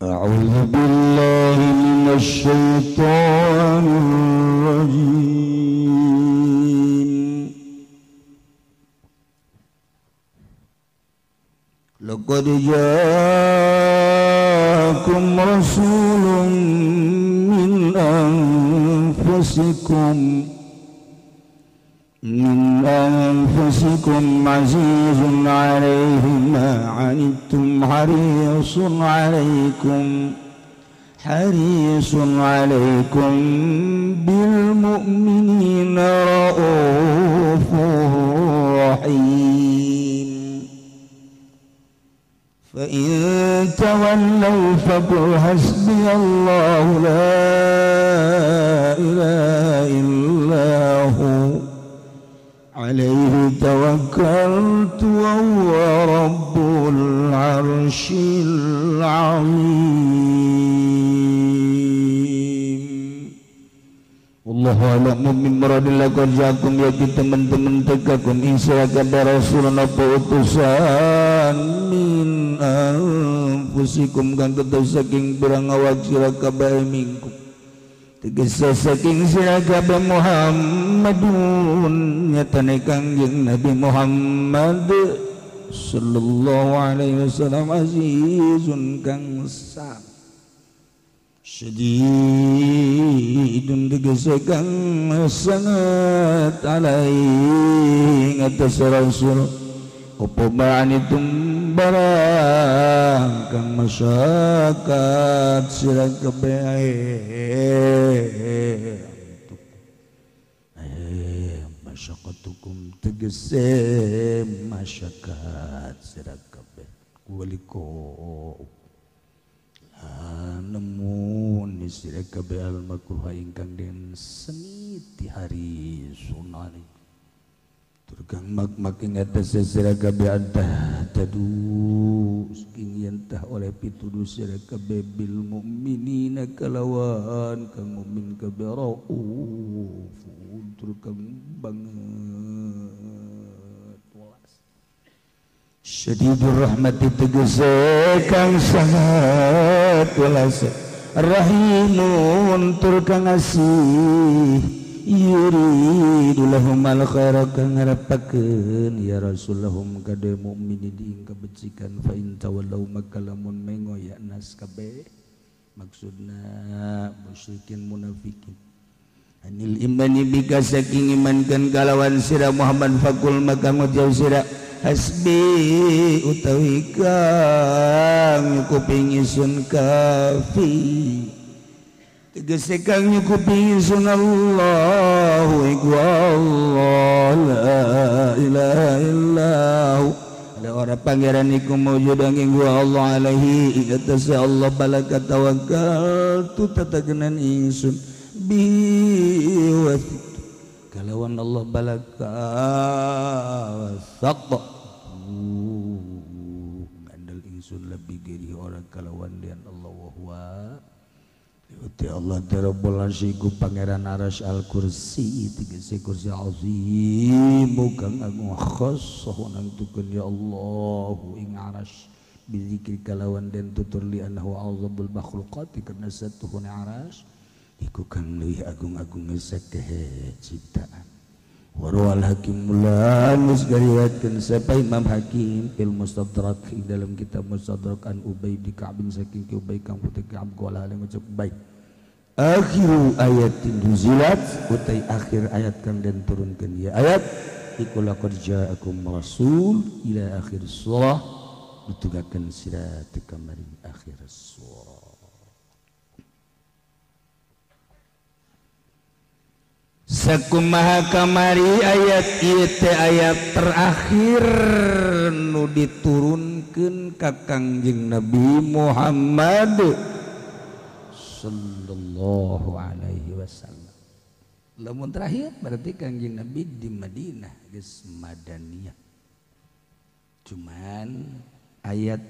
أعوذ بالله من الشيطان الرجيم. لقد جاءكم رسول من أنفسكم عزيز عليه ما عنتم حريص عليكم بالمؤمنين رؤوف رحيم. فإن تولوا فقل حسبي الله لا إله إلا هو عليه توكلت وهو رب العرش العظيم. والله أعلم من مراد لقد جاءكم ya teman-teman tekakum insya kabeh rasulun apa utusan min anfusikum kang tetep saking pirang awak sira kabeh minkum tegese saking sira kabeh Muhammadun nyatane Kangjeng Nabi Muhammad sallallahu alaihi wasallam azizun kang sang syadidun tegese kang sangat alaihi ngatas rasul opo ma'anitum barang kang masyarakat sira kabeh masyakatukum tegese masyarakat sira kabeh waliko nemu sira kabeh al makruha ingkang den sengiti hari sunani turkang mak-mak ing atase sira kabeh antah tadu ing yen tah oleh pituduh sira kabeh bil mukminina kalawan kang mukmin kabeh rauf turkang banget welas syadidur rahmati tegese kang sangat welas rahimun tur kang asih yuridu lahum al khaira kang ngarepakeun ya rasulahum kade mukminin ing kabecikan fa in tawallau maka lamun mengo ya nas kabeh maksudna musyrikin munafikin anil imani bika saking iman kan kalawan sira Muhammad fakul maka ngucap sira hasbi utawi kang nyukupi ingsun kafi tegese kang nyukupi ingsun Allahu iku Allah la ilaha illahu ada ora pangeran iku mawjud ing Allah alaihi ing atase Allah balaka tawakal tu tatagenan ingsun bi wa kalawan Allah balaka wasaq ngandel ingsun lebih giri orang kalawan dian Allah wa huwa uti Allah Rabbul Arsy iku pangeran Arsy al kursi tegese kursi azim kang agung khassahu nangtukeun ya Allah ing Arsy bizikri kalawan den tutur li annahu azabul makhluqati karena satuhuna Arsy iku kang leuwih agung-agung sakehe ciptaan. Warawal Hakim lan geus gariwayatkeun sapa Imam Hakim fil Mustadrak ing dalam kitab Mustadrak an Ubay bin Ka'b saking ki Ubay kang putih Ka'b qala ngucap Ubay akhiru ayatin nuzilat utai akhir ayat kang den turunkeun ya ayat iku laqad ja'akum rasul ila akhir surah ditugakeun sira teu maring akhir surah. Sakumaha kamari ayat ieu teh ayat terakhir nu diturunkeun ka Kangjeng Nabi Muhammad sallallahu alaihi wasallam. Lamun terakhir berarti Kangjeng Nabi di Madinah geus madaniyah. Cuman ayat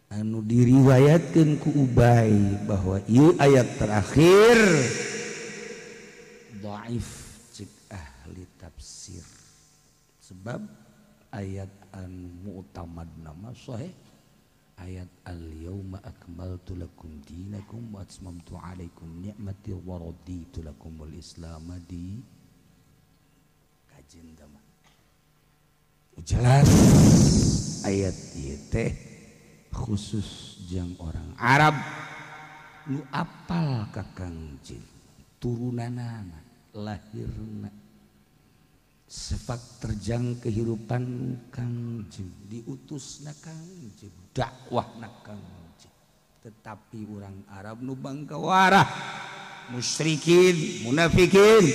anu diriwayatkeun ku Ubay bahwa ieu ayat terakhir dhaif cek ahli tafsir sebab ayat an mu'tamad nama sahih Ayat al-yauma akmaltu lakum dinakum wa atmamtu alaikum ni'mati wa raditu lakumul islam di kajian mah. Jelas ayat ieu teh khusus jang orang Arab nu apal ka Kangjeng, turunanana, lahirna, sifat terjang kehidupan Kangjeng, diutusna Kangjeng, dakwahna Kangjeng. Tetapi orang Arab nu bangkawarah, musyrikin, munafikin,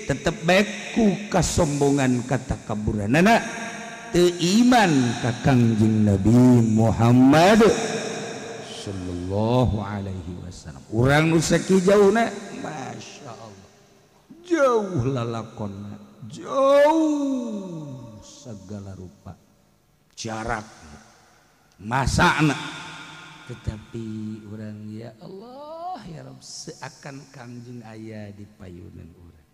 tetep bae ku kasombongan katakaburanana teu iman ka Kangjeng Nabi Muhammad sallallahu alaihi wasallam. Urang nu sakieu jauhna, Masya Allah, jauh lalakonna, jauh segala rupa jarak masana, tetapi orang ya Allah ya Rabb, seakan Kangjeng aya di payunan urang,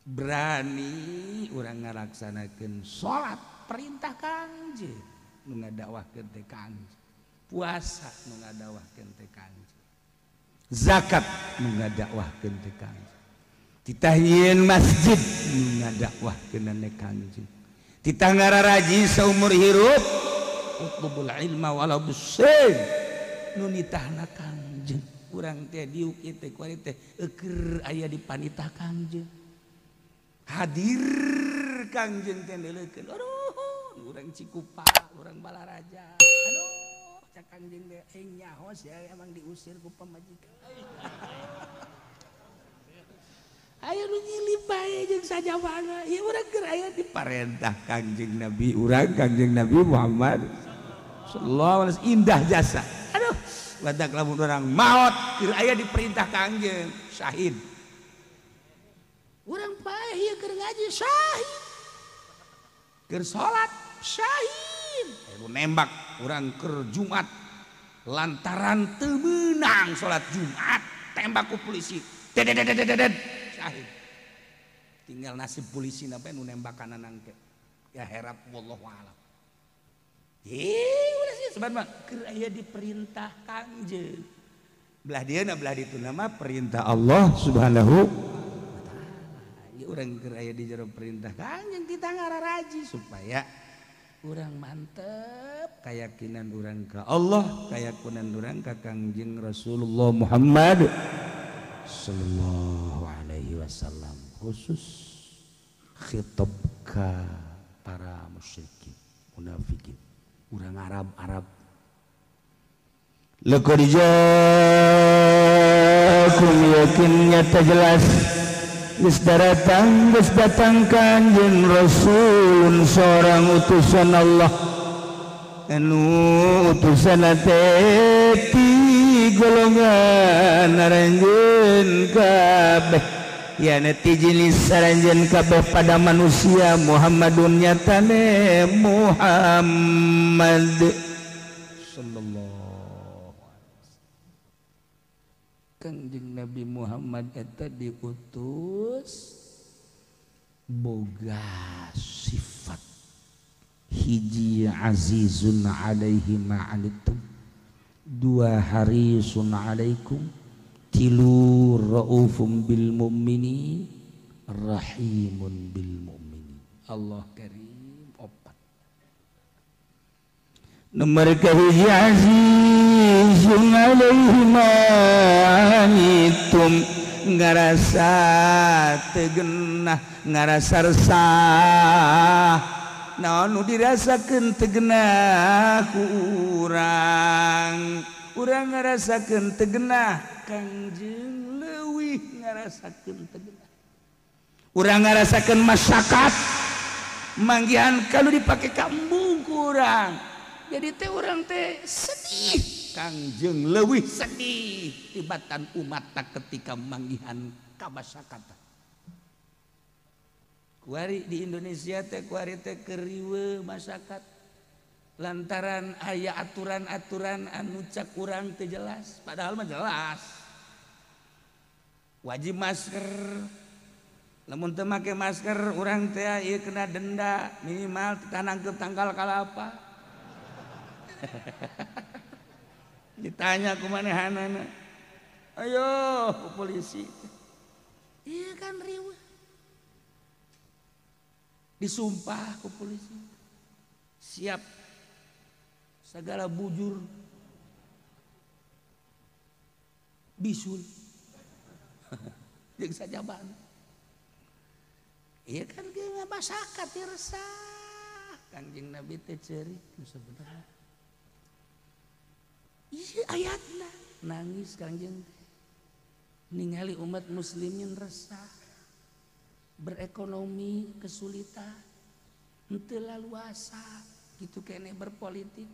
berani urang ngalaksanakeun salat perintah Kangjeng, nu ngadakwahkeun teh Kangjeng, puasa nu ngadakwahkeun teh Kangjeng, zakat nu ngadakwahkeun teh Kangjeng, titah nyieun masjid nu ngadakwahkeunana Kangjeng, titah ngararaji saumur hirup utlubul ilma walau bisin nu nitahna Kangjeng. Urang teh diuk ieu teh kuari teh eueur aya di panitah Kangjeng, hadir Kangjeng teh neuleukeun, aduh urang Cikupa, urang Balaraja, aduh cak Kangjeng teh aing nyaho sia emang diusir ku pamajikan. Ayo nu nyilip bae jeung sajabana ieu urang keur aya diparentah Kangjeng Nabi urang, Kangjeng Nabi Muhammad sallallahu alaihi wasallam, indah jasa. Aduh badak lamun urang maot keur aya diperintah Kangjeng syahid, urang paeh ieu keur ngaji syahid, keur salat syahid, anu nembak urang keur Jumat lantaran teu meunang salat Jumat tembak ku polisi, dedet syahid. Tinggal nasib polisi napa nu nembakan nangke ya herap wallahu alam. Udah sih seban mah keur aya diperintah Kangjeng, belah dieuna belah ditu nama perintah Allah Subhanahu wa taala. Ieu urang keur aya di jero perintah Kangjeng titah ngararaji supaya urang mantep kayakinan urang ka Allah, kayakinan urang ka Kangjeng Rasulullah Muhammad sallallahu alaihi wasallam, khusus khitab ka para musyrikin, munafikin, urang Arab-Arab. Laqad ja'akum, yakin nyata jelas geus datang, geus datang Kangjeng Rasulun seorang utusan Allah, anu utusan teh ti golongan aranjeun kabeh, ya ti jenis aranjeun kabeh pada manusia, Muhammadun nyatane Muhammad sallallahu alaihi wasallam. Kangjeng Nabi Muhammad eta diutus boga sifat hiji azizun alaihi ma'anittum, dua harisun alaikum, tilu raufum bil mu'minin, rahimun bil mu'minin. Allah karim opat. Nomor kahiji azizun alaihi ma'anittum, ngarasa tegenah, ngarasa resah, naon nu dirasakeun tegenah ku urang, urang ngarasakeun tegenah Kangjeng leuwih ngarasakeun tegenah, urang ngarasakeun masyarakat manggihan kalau dipake kambung ku urang, jadi teh urang teh sedih, Kangjeng leuwih sedih tibatan umat ketika manggihan ka masyarakat. Kuari di Indonesia teh kuari teh keriwe masyarakat lantaran aya aturan-aturan anu cak urang teh jelas, padahal mah jelas. Wajib masker, lamun teu make masker urang teh ieu kena denda minimal tanangkeun tangkal kalapa. Ditanya ku manehanana. Ayo ku polisi. Iya kan riweuh. Disumpah ku polisi. Siap segala bujur bisul. Jeung sajabana. Iya kan ge masyarakat resah. Kangjeng Nabi teh ceurik nu sabenerna. Ieu ayatna nangis Kangjeng teh. Ningali umat muslimin resah, berekonomi kesulitan, henteu laluasa, kitu keneh berpolitik.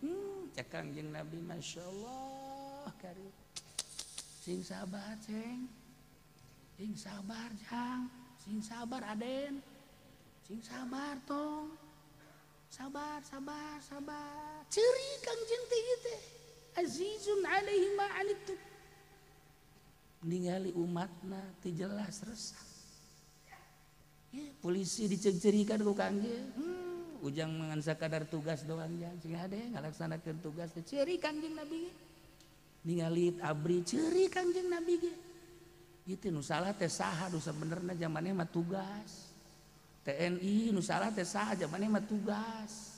Cek Kangjeng Nabi masyaallah kari. Sing sabar ceng. Sing sabar jang, sing sabar aden. Sing sabar tong. Sabar, sabar, sabar. Ceurik Kangjeng teh ieu teh. Azizun alaihi ma anittum. Ningali umatna teu jelas resah. Ya, polisi diceungceurikan ku Kangjeng. Ujang ngan sakadar tugas doang jang, sing hade ngalaksanakeun tugas teh ceurik Kangjeng Nabi ge. Ningali abri ceurik Kangjeng Nabi ge. Ieu teh nu salah teh saha nu sabenerna jamannya mah tugas. TNI nu salah teh saha jamannya mah tugas.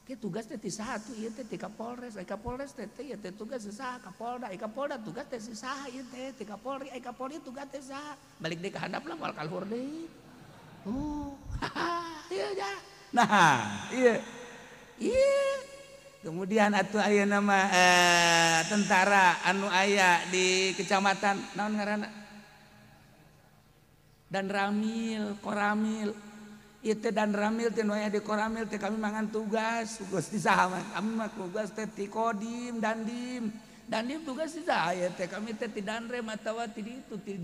Ke tugas teh ti saha tuh ieu teh ti Kapolres, ai Kapolres teh teh ieu teh tugas saha Kapolda, ai Kapolda tugas teh saha ieu teh ti Kapolri, ai Kapolri tugas teh saha. Balik deui ka handap lah moal ka luhur deui. Oh, iya ja. Nah, iya. Iya. Kemudian atuh ayeuna mah tentara anu aya di kecamatan naon ngaranna? Dan Ramil, Koramil. Ieu teh dan Ramil teh nu aya di Koramil teh kami mangan tugas, tugas di saha mah? Kami mah tugas teh ti Kodim, Dandim. Dandim tugas di saha ieu teh kami teh ti Danrem atawa ti ditu ti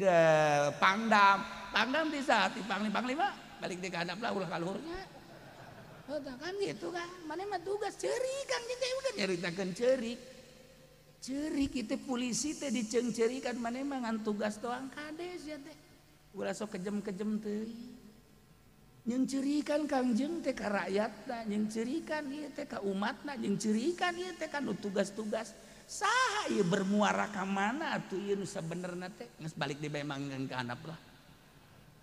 Pangdam. Pangdam di saha? Ti Panglima balik deui ka handap lah ulah ka luhurnya. Oh, kan gitu kan. Maneh mah tugas ceurik Kangjeng teh udah nyaritakeun ceurik. Ceurik ieu teh polisi teh diceungceurikan maneh mah ngan tugas doang kades ya teh. Ulah sok kejem-kejem teuing. Nyengcerikan Kangjeng teh ka rakyatna, nyengcerikan ieu teh ka umatna, nyengcerikan ieu teh ka nu tugas-tugas. Saha ieu bermuara ka mana atuh ieu nu sabenerna teh? Geus balik deui bae manggang ka handap lah.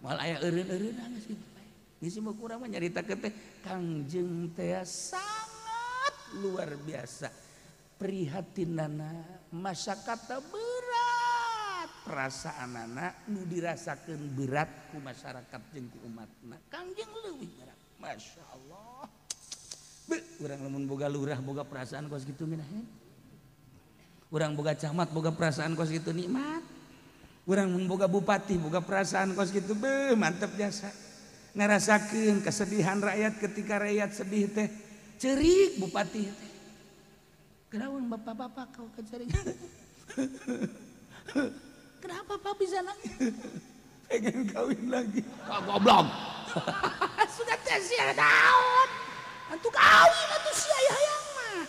Moal aya eureun-eureunna geus kitu bae. Geus mah kurang mah nyaritakeun teh Kangjeng teh sangat luar biasa. Prihatinana masyarakat berat, perasaanana nu dirasakeun berat ku masyarakat jeung ku umatna. Kangjeng leuwih berat. Masya Allah. Be, urang lamun boga lurah boga perasaan kos kitu ngeunaheun. Urang boga camat boga perasaan kos kitu nikmat. Urang mun boga bupati boga perasaan kos kitu beuh mantep jasa. Ngarasakeun kesedihan rakyat ketika rakyat sedih teh ceurik bupati teh. Kenaon bapak-bapak kau kecering. Kenapa Pak bisa nangis? Pengen kawin lagi. Kau goblok. Sudah teh sia naon. Antu kawin atuh sia hayang mah.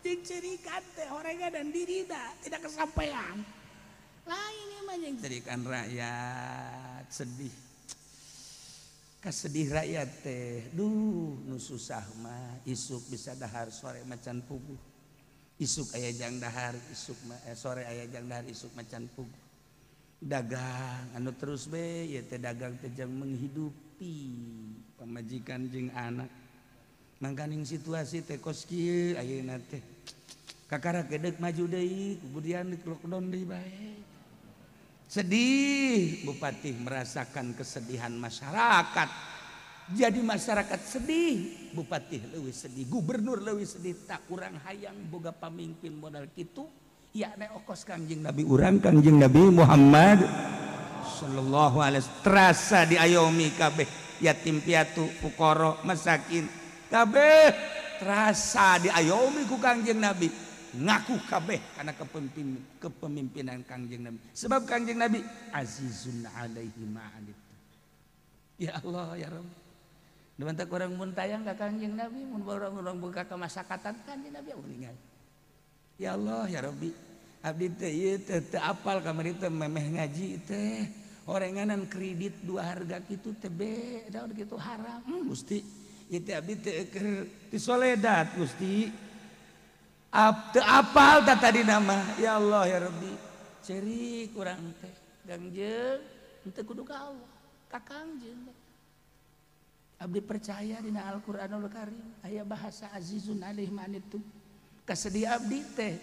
Jeung cerikan teh horengan dan dirina tidak kesampaian. Lain mah jeung cerikan rakyat sedih. Kasedih rakyat teh, duh nu susah mah isuk bisa dahar sore macan puguh. Isuk aya jang dahar, isuk sore aya jang dahar, isuk macan puguh. Dagang anu terus be ieu teh dagang teh jang menghidupi pamajikan jeung anak. Mangkaning situasi teh kos kieu ayeuna teh. Kakara gedeuk maju deui, kemudian di lockdown deui bae. Sedih, bupati merasakan kesedihan masyarakat. Jadi masyarakat sedih, bupati leuwih sedih, gubernur leuwih sedih, tak urang hayang boga pamimpin modal kitu, ya ne okos Kangjeng Nabi urang Kangjeng Nabi Muhammad sallallahu alaihi wasallam terasa diayomi kabeh yatim piatu, fuqara, masakin, kabeh terasa diayomi ku Kangjeng Nabi. Ngaku kabeh karena kepemimpinan Kangjeng Nabi. Sebab Kangjeng Nabi azizun alaihi ma anittum. Ya Allah ya Rabb. Dumantak urang mun tayang ka Kangjeng Nabi, mun urang buka kemasakatan Kangjeng Nabi uningan. Ya Allah ya Rabbi, abdi teh ieu teh teu apal kamari teh memeh ngaji teh. Orenganan kredit dua harga kitu teh be, daun kitu haram. Gusti, ieu teh abdi teh keur ti soledat Gusti. Teu apal tah tadi nama. Ya Allah ya Rabbi. Ceri kurang teh. Kangjeng henteu kudu ka Allah, ka Kangjeng. Abdi percaya dina Al-Qur'anul Karim aya bahasa azizun alaihi ma anittum. Kasedih abdi teh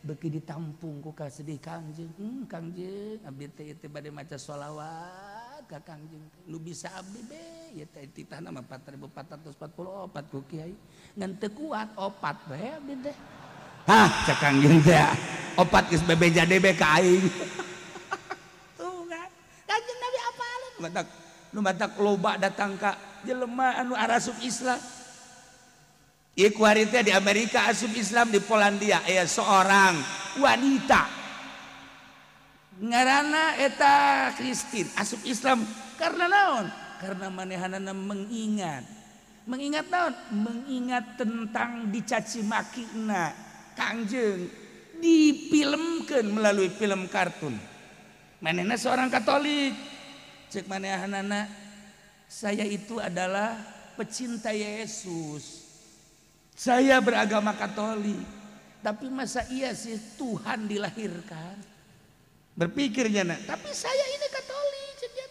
beuki ditampung ku kasedih Kangjeng. Kangjeng abdi teh ieu bade maca sholawat ka Kangjeng. Nu bisa abdi be ieu teh titahna mah 4444 ku kiai. Ngan teu kuat opat we abdi teh. Hah, cek Kangjeng teh opat geus bebeja debe ka aing. Tuh kan. Kangjeng Nabi apaleun? Matak nu matak loba datang ka jelema anu arasup Islam. Ieu kuari teh di Amerika asup Islam, di Polandia aya seorang wanita ngaranna eta Christine asup Islam karena naon? Karena manehanana mengingat. Mengingat naon? Mengingat tentang dicaci makina Kangjeng difilmkeun melalui film kartun. Manehna seorang Katolik. Cek manehanana, saya itu adalah pecinta Yesus. Saya beragama Katolik. Tapi masa iya sih Tuhan dilahirkan? Berpikirnya nak, tapi saya ini Katolik, cek dia.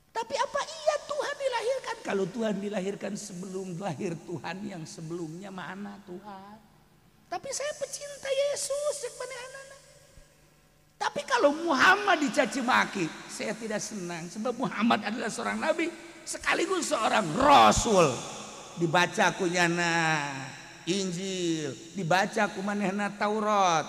Tapi apa iya Tuhan dilahirkan? Kalau Tuhan dilahirkan sebelum lahir Tuhan yang sebelumnya mana Tuhan? Tapi saya pecinta Yesus, cek manehanana. Tapi kalau Muhammad dicaci maki, saya tidak senang. Sebab Muhammad adalah seorang nabi sekaligus seorang rasul. Dibaca kunyana Injil, dibaca ku manehna Taurat.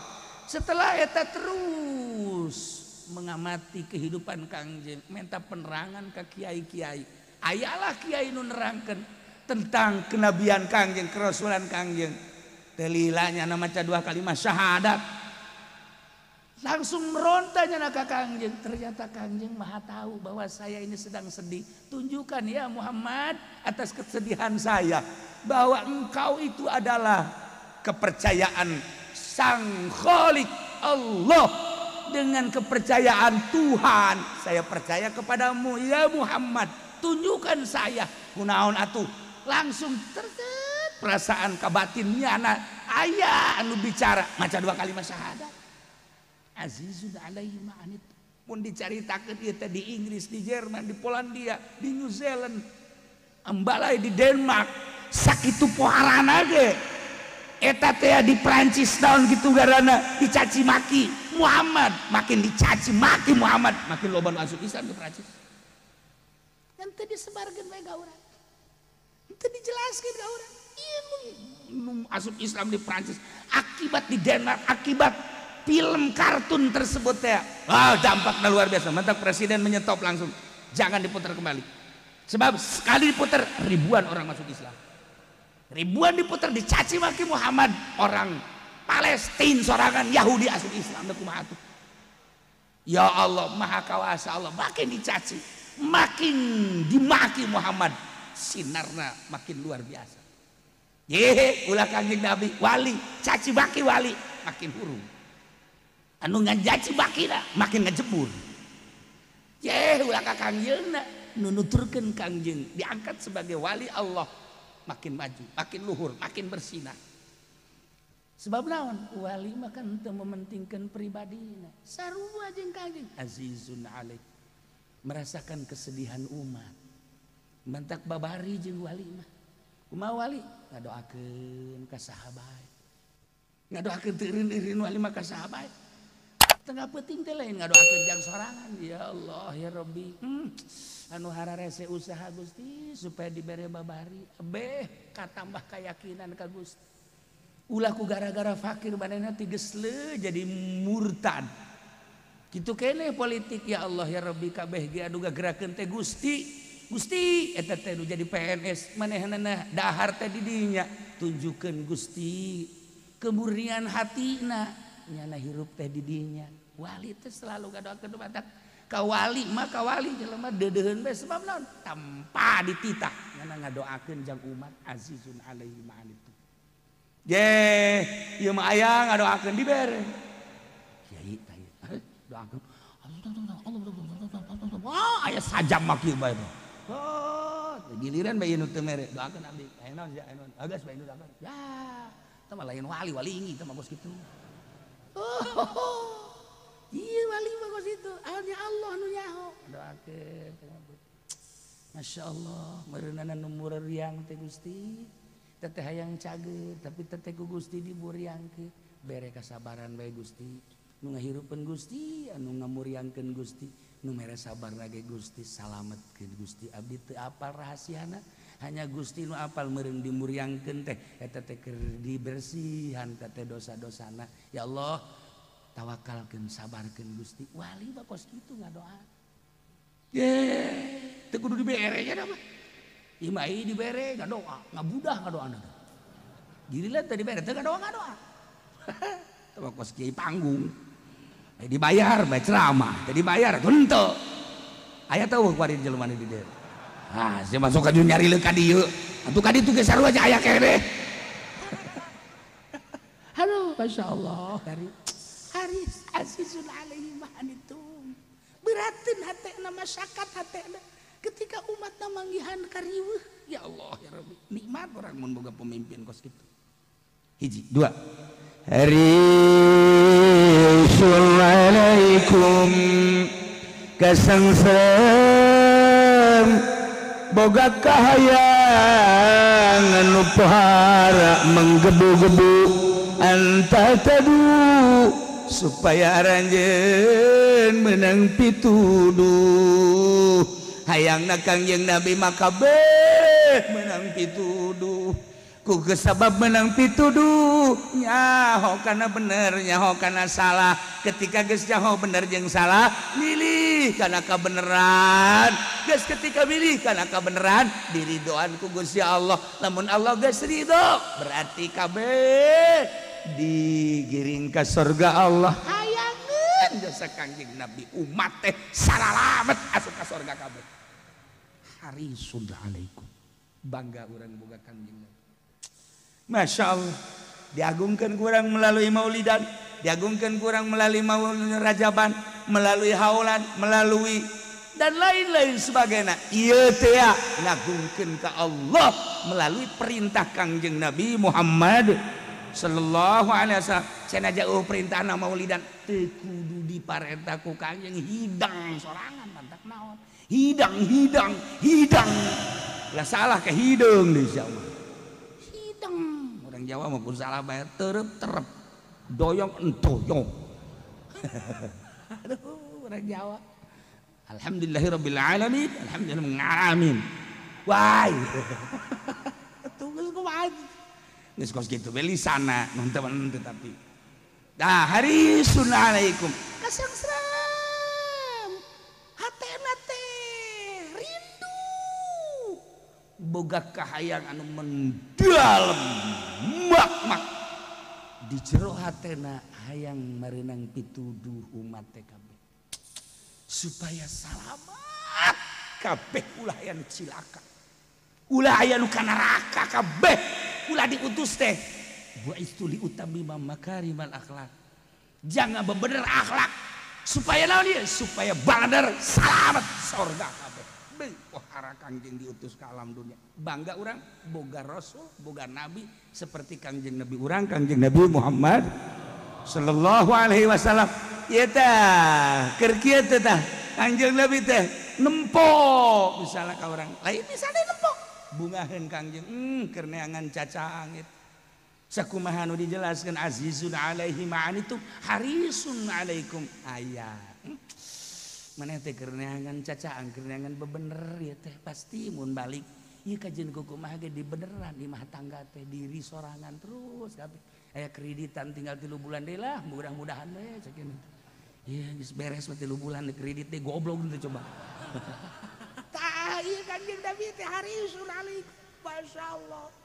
Setelah eta terus mengamati kehidupan Kangjeng, minta penerangan ke kiai-kiai. Ayalah kiai nu nerangkeun tentang kenabian Kangjeng, kerasulan Kangjeng. Teu lila nyana maca dua kalimat syahadat. Langsung merontanya nak Kangjeng. Ternyata Kangjeng maha tahu bahwa saya ini sedang sedih. Tunjukkan ya Muhammad atas kesedihan saya bahwa engkau itu adalah kepercayaan Sang Khalik Allah. Dengan kepercayaan Tuhan, saya percaya kepadamu ya Muhammad. Tunjukkan saya. Kunaon atuh? Langsung terset perasaan kabatinnya anak ayah anu bicara maca dua kalimat syahadat. Azizun alaihi ma anittum. Mun dicaritakeun ieu teh di Inggris, di Jerman, di Polandia, di New Zealand, ambalai di Denmark, sakitu poharana ge. Eta teh di Prancis tahun gitu garana dicaci maki Muhammad, makin dicaci maki Muhammad, makin loba nu asup Islam di Prancis. Ngan teu disebarkeun bae ka urang. Teu dijelaskeun ka urang. Ieu nu asup Islam di Prancis akibat di Denmark, akibat film kartun tersebut ya. Wow, dampaknya luar biasa. Mantap, presiden menyetop langsung. Jangan diputar kembali. Sebab sekali diputar ribuan orang masuk Islam. Ribuan diputar dicaci maki Muhammad, orang Palestina sorangan Yahudi asup Islam kumaha atuh. Ya Allah, Maha Kawasa Allah, makin dicaci, makin dimaki Muhammad, sinarna makin luar biasa. Ye, ulah Kangjeng Nabi, wali, caci maki wali, makin hurung. Anu ngacaci bakina makin ngejebur. Ye, ulah ka Kangjengna nu nuturkeun Kangjeng diangkat sebagai wali Allah, makin maju, makin luhur, makin bersinar. Sebab naon? Wali mah kan teu mementingkeun pribadina. Sarua jeung Kangjeng, azizun alaih. Merasakan kesedihan umat. Mantak babari jeung wali mah. Kumaha wali? Ngadoakeun ka saha bae. Ngadoakeun teu eureun-eureun wali mah ka saha bae. Tengah peuting teh lain ngadoakeun jang sorangan. Ya Allah ya Rabbi. Anu hararese usaha Gusti supaya dibere babari. Beh katambah keyakinan ka Gusti. Ulah ku gara-gara fakir manehna tiges leu jadi murtad. Kitu keneh politik ya Allah ya Rabbi kabeh ge anu gagerakeun teh Gusti. Gusti eta teh nu jadi PNS manehna dahar teh di dinya. Tunjukkeun Gusti kemurnian hatina. Nyana hirup teh di dinya. Wali teh selalu ngadoakeun matak ka wali mah ka wali jelema deudeuheun bae sebab naon? Tanpa dititah nyana ngadoakeun jang umat azizun alaihi ma anittum. Ye, ieu mah aya ngadoakeun dibere. Kiai tah ieu doakeun. Wah, aya sajam mah kieu bae. Oh, giliran bae nu teu mere doakeun abdi. Aya naon sia, aya naon. Agas bae nu doakeun. Ya, Tah mah lain wali, wali ingi tah mah kos kitu. Oh, iya wali mah kos kitu. Hanya Allah nu nyaho. Doakeun. Masya Allah, meureunana nu mureriang teh Gusti. Teteh hayang cager, tapi teteh ku Gusti diburiangkeun. Bere kasabaran bae Gusti. Nu ngahirupeun Gusti, anu ngamuriangkeun Gusti, nu mere sabar lagi Gusti, salametkeun Gusti. Abdi teu apal rahasiana, hanya Gusti nu apal meureun dimuriangkeun teh eta teh keur dibersihan teh dosa-dosana. Ya Allah, tawakalkeun, sabarkeun Gusti. Wali mah kos kitu ngadoa. Ye, teu kudu dibere nya mah. Ieu mah dibere ngadoa, ngabudah ngadoana. Giliran teu dibere teu ngadoa ngadoa. Teu mah kos kiai panggung. Dibayar bae ceramah, teu dibayar henteu. Aya teu kuari jelema di dieu. Ah, sia masuk ka nyari leuk ka dieu. Atuh ka ditu ge sarua aja aya keneh. Aduh, masyaallah, hari haris azizun alaihi ma anitum. Beratin hatena masyarakat hatena ketika umatna manggihan kariweuh. Ya Allah ya Rabbi, nikmat orang mun boga pemimpin kos kitu. Hiji, dua. Harisul alaikum kasangsem boga kahayang anu pohara menggebu-gebu anta tadu supaya aranjeun menang pituduh. Hayangna Kangjeng Nabi maka kabeh menang pituduh. Ku kesabab menang pituduh nyaho kana bener nyaho kana salah. Ketika geus nyaho bener jeung salah milih kana kabeneran. Geus ketika milih kana kabeneran diridoan ku Gusti Allah. Lamun Allah geus ridho berarti kabeh digiring ke surga Allah. Hayangeun jasa Kangjeng Nabi umat teh saralamet asup ka surga kabeh. Harisun alaikum. Bangga urang boga Kangjeng Nabi. Masya Allah, diagungkan kurang melalui maulidan, diagungkan kurang melalui maulid rajaban, melalui haulan, melalui dan lain-lain sebagainya. Ieu teh ngagungkeun ka Allah melalui perintah Kangjeng Nabi Muhammad sallallahu alaihi wasallam. Cenah jauh perintahna maulidan teu kudu diparentah ku Kangjeng, hidang sorangan mantak naon. Hidang hidang hidang. Lah salah ke hideung deui sia mah. Hidang. Orang Jawa mah pun salah bae terep terep. Doyong entoyong. Aduh, orang Jawa. Alhamdulillahirabbil alamin, alhamdulillah ngalamin. Wah. Tunggu kumaha. Geus kos kitu we lisana nonton tetapi. Dah harisun alaikum. Kasangsram. Hatena teh rindu. Boga kahayang anu mendalam mak-mak di jero hatena hayang mareunang pituduh umat teh kabeh. Supaya salamat kabeh, ulah aya nu cilaka. Ulah aya nu ka neraka kabeh. Ulah diutus teh. Bu'istu li utamima makarimal akhlak. Jangan bebener akhlak supaya naon ieu? Supaya bader salamet sorga kabeh. Beuh, pohara Kangjeng diutus ke alam dunia. Bangga urang boga rasul, boga nabi seperti Kangjeng Nabi urang, Kangjeng Nabi Muhammad sallallahu alaihi wasallam. Ieu tah, keur kieu teh tah Kangjeng Nabi teh nempo misalnya ka urang. Lain misalnya nempo bungaheun Kangjeng, keur neangan cacangit. Sakumaha nu dijelaskeun azizun alaihi ma'anitum harisun alaikum. Aya. Maneh teh keur neangan cacaan, keur neangan bebener ieu teh pasti mun balik ieu kajian kumaha ge dibeneran di mah tangga teh diri sorangan terus kabeh. Aya kreditan tinggal 3 bulan deui lah, mudah-mudahan we cek ieu. Ieu geus beres mah 3 bulan kredit teh goblok teh coba. Tah ieu Kangjeng Nabi teh harisun alaikum. Masyaallah.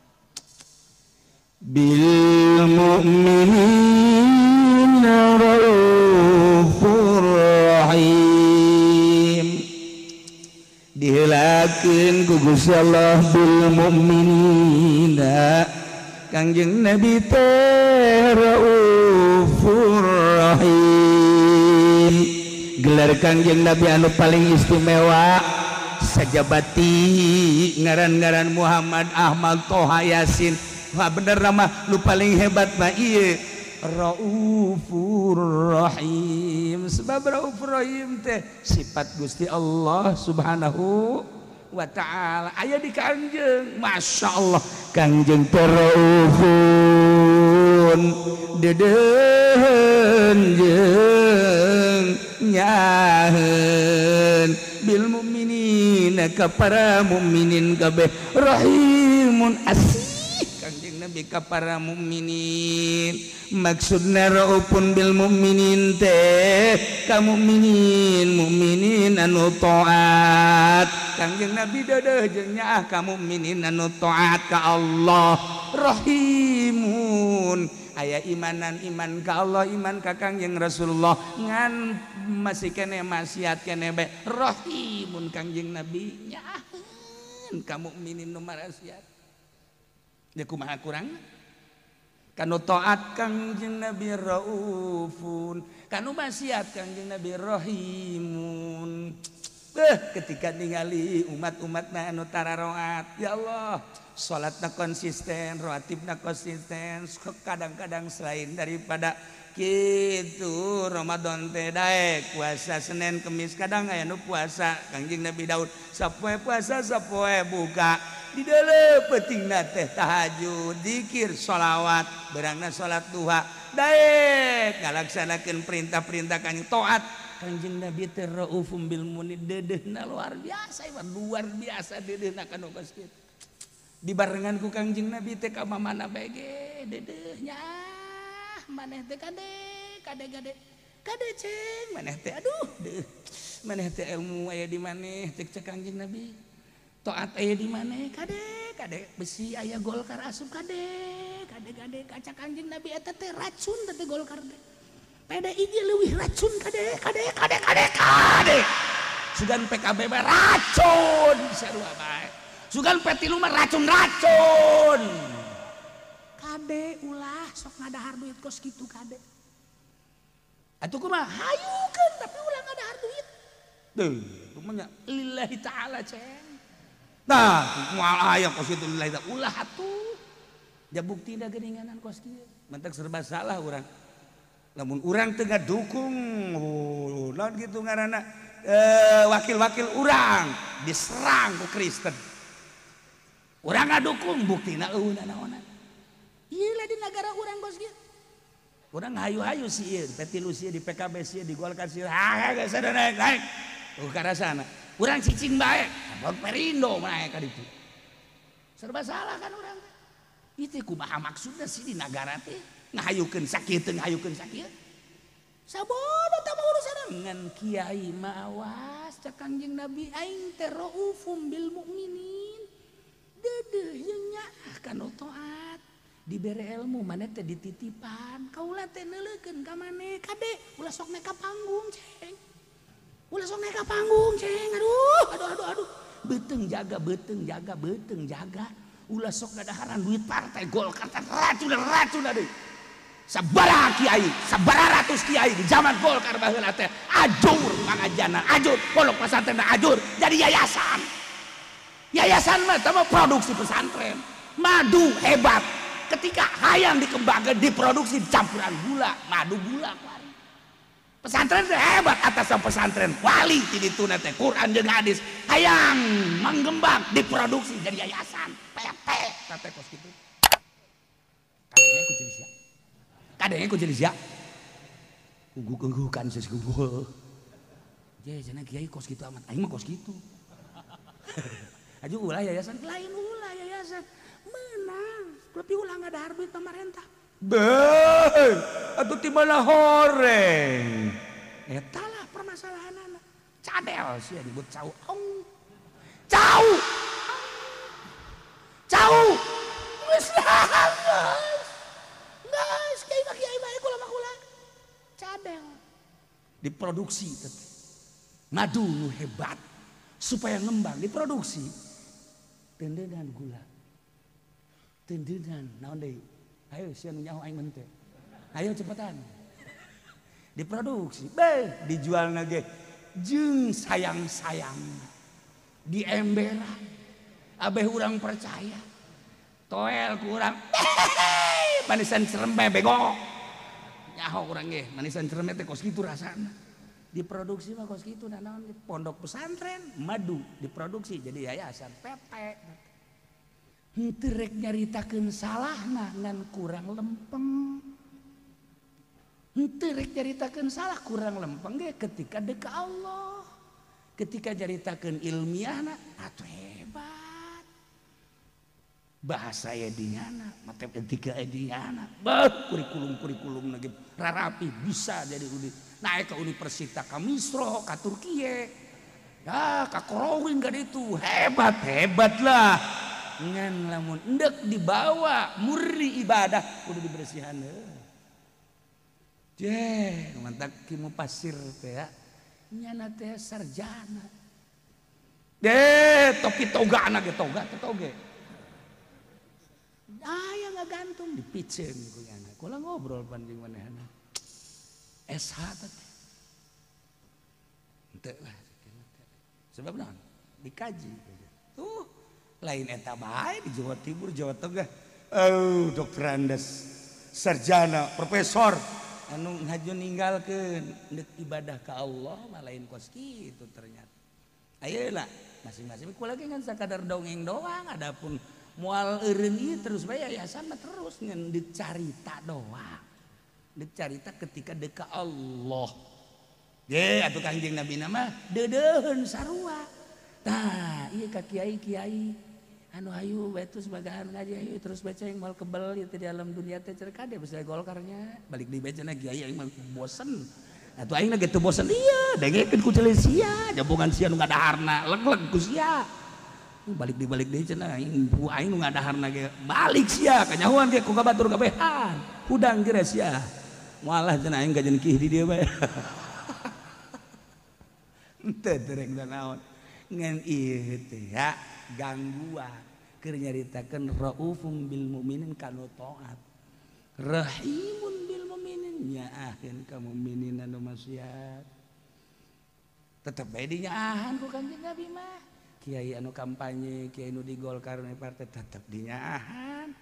Bil mu'minina raufur rahim. Diheulakeun ku Gusti Allah bil mu'minina Kangjeng Nabi teh raufur rahim. Gelar Kangjeng Nabi anu paling istimewa sajabati ngaran-ngaran Muhammad Ahmad Toha Yasin Wah bener mah nu paling hebat mah ieu Raufur Rahim. Sebab Raufur Rahim teh sifat Gusti Allah Subhanahu wa ta'ala aya di Kangjeng. Masya Allah Kangjeng teh Raufun dedeun jeung nyaheun bil mukminina ka para mukminin kabeh rahimun asih Kangjeng Nabi ka para mukminin. Maksudna raufun bil mukminin teh ka mukminin mukminin anu taat. Kangjeng Nabi deudeuh jeung nyaah ka mukminin anu taat ka Allah. Rahimun aya imanan iman ka Allah iman ka Kangjeng Rasulullah ngan masih kene maksiat kene bae rahimun Kangjeng Nabi nyaaheun ka mukminin nu maksiat. Ya kumaha kurang? Kanu taat Kangjeng Nabi raufun, kanu maksiat Kangjeng Nabi rahimun. Ketika ningali umat-umatna anu tararoat, ya Allah, salatna konsisten, rawatibna konsisten, kadang-kadang selain daripada kitu Ramadan teh daek puasa Senin Kemis, kadang aya nu puasa Kangjeng Nabi Daud sapoe puasa sapoe buka. Di dalam pentingna teh tahajud, zikir, sholawat, berangna salat duha, daek ngalaksanakeun perintah-perintah Kangjeng taat. Kangjeng Nabi teh raufum bil mu'minin deudeuhna luar biasa, luar biasa deudeuhna kana kos kitu. Dibarengan ku Kangjeng Nabi teh ka mamana bae ge deudeuh nyaah maneh teh kade kade kade kade ceng maneh teh aduh deuh maneh teh ilmu aya di maneh cek cek Kangjeng Nabi. Taat aya di maneh kade kade besi aya Golkar asup kade kade kade kaca Kangjeng Nabi eta teh racun teh Golkar teh. PDI ge leuwih racun kade kade kade kade kade. Sugan PKB mah racun sarua bae. Sugan P3 mah racun-racun. Kade ulah sok ngadahar duit kos kitu kade. Atuh kumaha hayukeun tapi ulah ngadahar duit. Deuh, kumaha lillahi ta'ala ceng. Nah, moal aya kos kitu lillahi ta'ala ulah atuh. Ja buktina geuninganan kos kieu. Mentek serba salah urang. Lamun urang teu ngadukung, oh, naon kitu ngaranna wakil-wakil urang diserang ku Kristen. Urang ngadukung buktina eueuh naonan. Ieu lah di negara urang kos kieu. Urang hayu-hayu si ieu, P3 sieun di PKB sieun di Golkar sieun. Ha geus naik naik. Tuh karasana. Urang cicing bae, Perindo naik ka ditu. Serba salah kan urang teh. Ieu teh kumaha maksudna sih di nagara teh? Ngahayukeun sakieu teh ngahayukeun sakieu. Sabodo tah mah urusanna ngan kiai mah awas cak Kangjeng Nabi aing teh raufum bil mukminin. Deudeuh jeung nyaah kana taat. Dibere ilmu maneh teh dititipan, kaula teh neuleukeun ka maneh kade ulah sok naik ka panggung ceng. Ulah sok naik ka panggung ceng. Aduh aduh aduh aduh. Beuteung jaga beuteung jaga beuteung jaga. Ulah sok ngadaharan duit partai Golkar teh racun racun deui. Sabaraha kiai, sabaraha ratus kiai di zaman Golkar baheula teh ajur pangajanan, ajur pondok pesantren ajur jadi yayasan. Yayasan mah teh produksi pesantren. Madu hebat. Ketika hayang dikembangkan diproduksi campuran gula, madu gula kuari. Pesantren teh hebat atas pesantren wali ti dituna teh Quran jeung hadis hayang manggembang diproduksi jadi yayasan PT teh kos kitu. Kadenge ku jadi sia. Kadenge ku jadi sia. Ungguk-unggukan geus guguh. Je cenah kiai kos kitu amat. Aing mah kos kitu. Aju ulah yayasan lain ulah yayasan. Menang, tapi ulah ngadahar duit pemerintah. Beuh, atuh ti mana horeng. Eta lah permasalahanana. Cadel sia disebut cau. Ong. Cau. Cau. Geus lah. Geus kiai mah kiai bae kula mah kula. Cadel. Diproduksi teh. Madu nu hebat supaya ngembang diproduksi. Tendenan gula. Tendenan naon deui? Ayo sia nu nyaho aing mah teh. Ayo cepetan. Diproduksi, beh dijualna ge jeung sayang-sayang. Di emberan. Abeh urang percaya. Toel kurang. Manisan cerembe bego. Nyaho urang ge, manisan cerembe teh kos kitu rasana. Diproduksi mah kos kitu naon pondok pesantren madu diproduksi jadi yayasan PP. Henteu rek nyaritakeun salahna ngan kurang lempeng. Henteu rek nyaritakeun salah kurang lempeng ge ketika deuk ka Allah. Ketika nyaritakeun ilmiahna atuh hebat. Bahasa edinyana, matematika edinyana, bah kurikulum lagi rarapi bisa jadi naik ke universitas ka Misro, ka Turkiye, ya ka Korowin ka ditu, hebat hebat lah. Ngan lamun endek dibawa murni ibadah kudu dibersihan heuh. Jeh, mantap ki mupasir teh ya. Nyana teh sarjana. Deh, topi toga anak ge toga teh toge. Aya ngagantung dipiceun ku nyana. Kula ngobrol pan jeung manehna. SH teh. Henteu lah. Sebab naon? Dikaji. Tuh, lain eta bae di Jawa Timur, Jawa Tengah. Oh, dokterandes, sarjana, profesor anu ngaju ninggalkeun deuk ibadah ka Allah mah lain kos kitu ternyata. Ayeuna masing-masing kula ge ngan sakadar dongeng doang, adapun moal eureun ieu terus bae yayasan mah terus ngan dicarita doang. Dicarita ketika deuk ka Allah. Ye atuh Kangjeng Nabi mah deudeuheun sarua. Tah, ieu ka kiai-kiai anu hayu bae terus bagahan ngaji hayu terus baca yang moal kebel ieu teh di alam dunia teh cer kade bisa Golkarnya. Balik deui bae cenah kiai aing mah bosen. Atuh aing ge teu bosen ieu, dengekeun ku ceuleuh sia, jabongan sia nu ngadaharna, leg-leg ku sia. Balik di balik deui cenah aing ku aing nu ngadaharna ge balik sia kanyahoan ge ku ka batur kabehan. Hudang geura sia. Moal lah cenah aing kajeun kih di dieu bae. Henteu tereng naon. Ngan ieu teh ya gangguan keur nyaritakeun raufum bil mukminin kanu taat. Rahimun bil mukminin nyaaheun ka mukminin anu maksiat. Tetep bae dinyaahan ku Kangjeng Nabi mah. Kiai anu kampanye, kiai nu di Golkar nu partai tetep dinyaahan.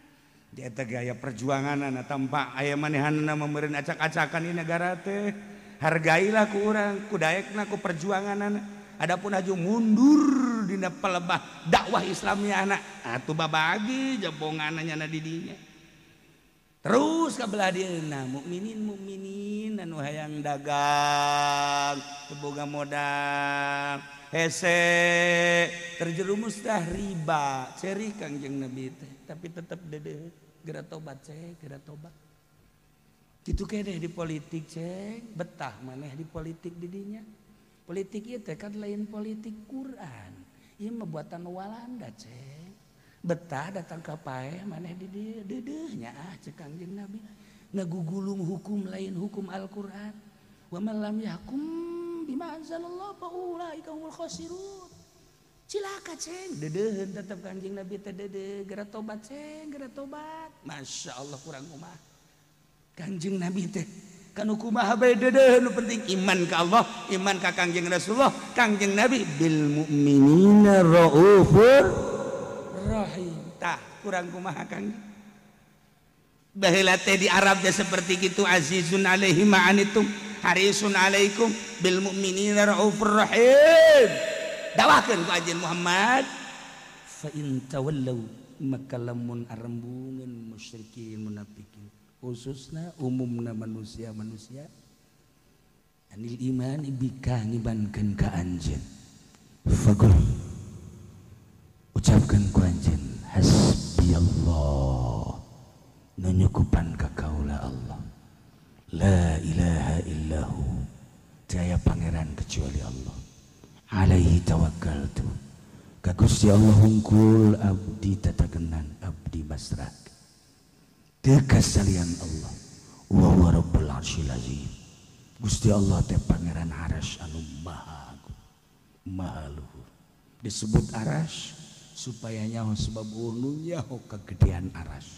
Di eta gaya perjuanganna tanpa aya manehanna meureun acak-acakan di negara teh. Hargailah ku urang, ku daekna ku perjuanganna. Adapun aju mundur dina pelebah dakwah Islamiyahna atuh babagi jabonganna nyana di dinya. Terus ka belah dieuna mukminin mukminin anu hayang dagang teu boga modal hese terjerumus dah riba ceri Kangjeng Nabi teh tapi tetep dedeh geura tobat cek geura tobat. Kitu keneh di politik cek betah maneh di politik di dinya. Politik ieu teh kan lain politik Quran. Ieu mah buatan Walanda cek. Betah datang ka paeh maneh di dieu deudeuh nya ah cek Kangjeng Nabi. Ngagugulung hukum lain hukum Al-Qur'an. Wa man lam yahkum bima anzalallahu fa ulaika humul khasirun. Cilaka ceng, dedeuheun tetep Kangjeng Nabi teh deudeuh, geura tobat ceng, geura tobat. Masya Allah kurang kumaha. Kangjeng Nabi teh kanu kumaha bae deudeuh nu penting iman ka Allah, iman ka Kangjeng Rasulullah, Kangjeng Nabi bil mukminina raufur rahim. Tah kurang kumaha Kangjeng. Baheula teh di Arab teh seperti kitu azizun alaihi ma anitum harisun alaikum bil mukminina raufur rahim. Dakwahkeun ku Anjeun Muhammad fa in tawallau maka lamun arembungeun musyrikin munafikin khususna umumna manusia-manusia anil iman bika ngibankeun ka anjeun faqul ucapkeun ku anjeun hasbiyallah nu nyukupan ka kaula Allah la ilaha illahu tiaya pangeran kecuali Allah alaihi tawakkaltu ka Gusti Allah hungkul abdi tatagenan abdi masrah teu kasalian Allah wa huwa rabbul arsyil azim. Gusti Allah teh pangeran arasy anu maha agung maha luhur. Disebut arasy supaya nyaho sebab eueuh nu nyaho kagedean arasy.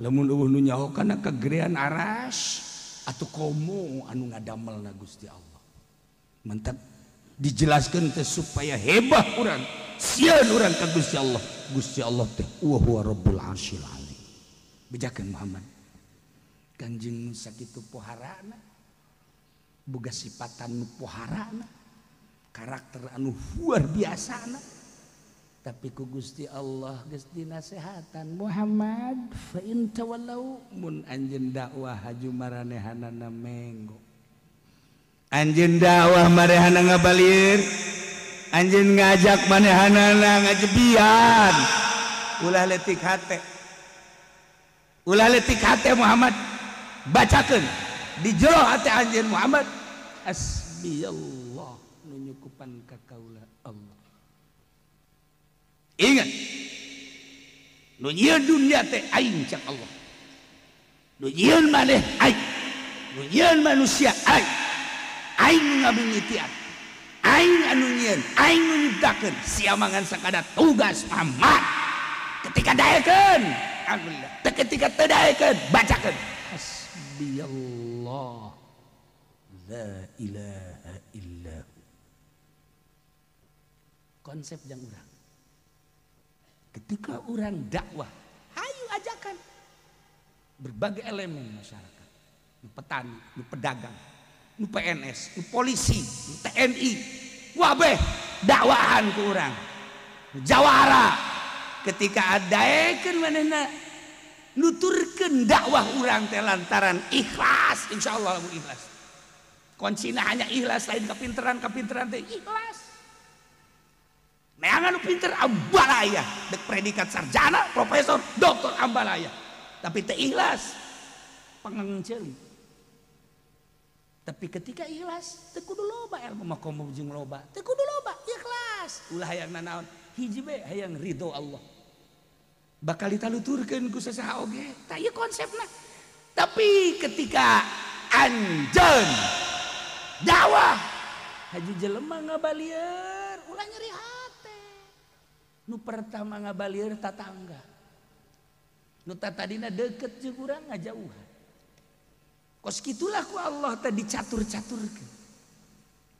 Lamun eueuh nu nyaho kana kagedean arasy atuh komo anu ngadamelna Gusti Allah. Mantap dijelaskeun teh supaya hebah urang, sieun urang ka Gusti Allah. Gusti Allah teh wa huwa rabbul arsyil azim. Bejakeun Muhammad. Kanjeng sakitu poharana, boga sifatan nu poharana, karakter anu luar biasana. Tapi ku Gusti Allah geus dinasehatan Muhammad fa in tawallau mun anjeun dakwah haju maranehanana menggo. Anjeun dakwah marehana ngabalir, anjeun ngajak manehanana ngajebian. Ulah leutik hate. Ulah leutik hate Muhammad. Bacakeun di jero hate anjeun Muhammad hasbiyallah nu nyukupan ka kaula Allah. Ingat, nu nyieun dunia teh aing cak Allah. Nu nyieun maneh aing. Nu nyieun manusia aing. Aing nu ngabingitian. Aing anu nyieun, aing nu nyiptakeun. Sia mangan sakadar tugas Muhammad. Ketika daekeun, alhamdulillah. Ketika teu daekeun, bacakeun. Hasbiyallah la ilaha illahu. Konsep jang urang. Ketika orang dakwah, hayu ajakan berbagai elemen masyarakat, nu petani, nu pedagang, nu PNS, nu polisi, nu TNI, wabeh dakwahan ke orang, jawara. Ketika adaekeun manehna nuturkeun dakwah urang teh lantaran ikhlas, insyaallah lamun ikhlas. Kuncina hanya ikhlas, lain kapinteran-kapinteran teh ikhlas. Neangan nu pinter ambalaya, dek predikat sarjana, profesor, doktor ambalaya. Tapi teh ikhlas, pangangceuli. Tapi ketika ikhlas, teu kudu loba ilmu mah komo jeung loba, teu kudu loba, ikhlas. Ulah hayang nanaon, hiji be hayang ridho Allah. Bakal ditaluturkeun ku sasaha oge, tah ieu konsepna. Tapi ketika anjeun dakwah haju jelema ngabalieur, ulah nyeri hate. Nu pertama ngabalieur tatangga. Nu tadina deket jeung urang ngajauhan. Kos kitulah ku Allah teh dicatur-caturkeun.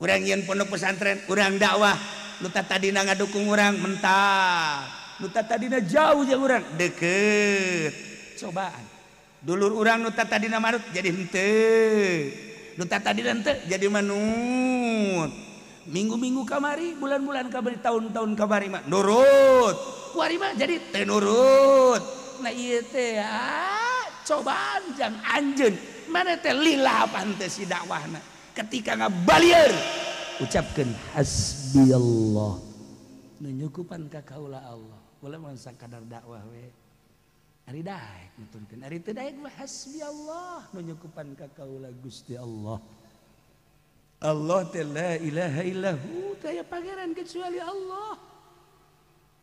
Urang nyieun pondok pesantren, urang dakwah, nu tadina ngadukung urang mentah. Nu tadina jauh jeung urang deket. Cobaan. Dulur urang nu tadina manut jadi henteu. Nu tadina henteu jadi manut. Minggu-minggu kamari, bulan-bulan kamari, tahun-tahun kamari mah nurut. Kuari mah jadi teu nurut. Nah ieu teh cobaan jang anjeun. Mana teh lila apaan teh si dakwahna. Ketika ngabalieur ucapkeun hasbiyallah. Nu nyukupan ka kaula Allah. Ulah mun sakadar dakwah we. Ari daek nuturkeun, ari teu daek mah hasbiyallah nu nyukupan ka kaula Gusti Allah. Allah teh la ilaha illahu, teu aya pangeran kecuali Allah.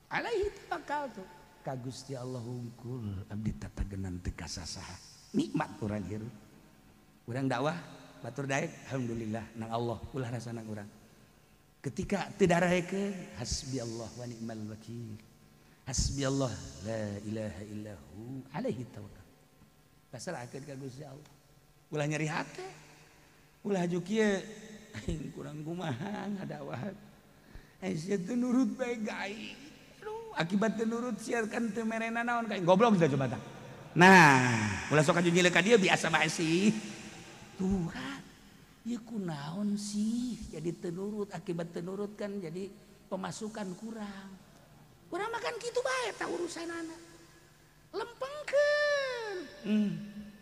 Alaihi tawakkaltu. Ka Gusti Allah hungkul abdi tatagenan teu kasasaha. Nikmat urang hirup. Urang dakwah batur daek alhamdulillah nang Allah ulah rasa nang urang. Ketika teu daraekeun hasbiyallah wa ni'mal wakil. Hasbiyallah la ilaha illahu alaihi tawakkal. Pasrahkeun ka Gusti Allah. Ulah nyeri hate. Ulah haju kieu aing kurang kumaha ngadakwah. Aing sia teu nurut bae ka aing. Aduh, akibat teu nurut sia kan teu merena naon ka aing goblok sudah coba tah. Nah, ulah sok aju nyileuh ka dieu biasa bae sih. Tuh kan, ieu kunaon sih jadi teu nurut, akibat teu nurut kan jadi pemasukan kurang. Urang makan kitu bae tah urusanana. Lempengkeun.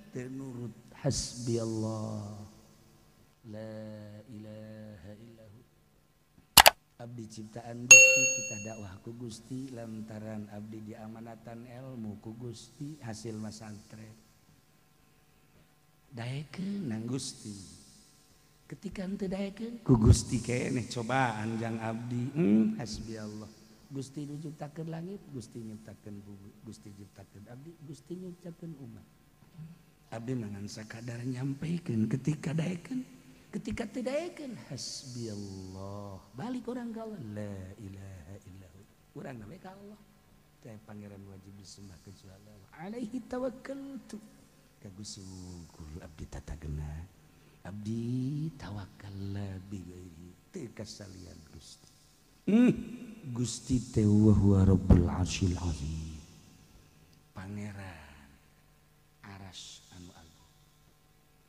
Teu nurut hasbiyallah. La ilaha illahu. Abdi ciptaan Gusti, kita dakwah ku Gusti lantaran abdi diamanatan ilmu ku Gusti hasil masantren. Daekeun nang Gusti. Ketika henteu daekeun ku Gusti keneh cobaan jang abdi. Hasbiyallah. Gusti nu nyiptakeun langit, Gusti nyiptakeun bumi, Gusti nyiptakeun abdi, Gusti nyiptakeun umat. Abdi mangan sakadar nyampaikan ketika daekeun, ketika teu daekeun hasbiyallah. Balik orang ka Allah, la ilaha illahu. Urang namanya ka Allah. Teh pangeran wajib disembah kecuali Allah. Alaihi tawakkaltu. Ka Gusti wungkul abdi tatagena. Abdi tawakal bi ghairi teu kasalian Gusti. Gusti teh wa huwa rabbul arsyil azim, pangeran aras anu agung.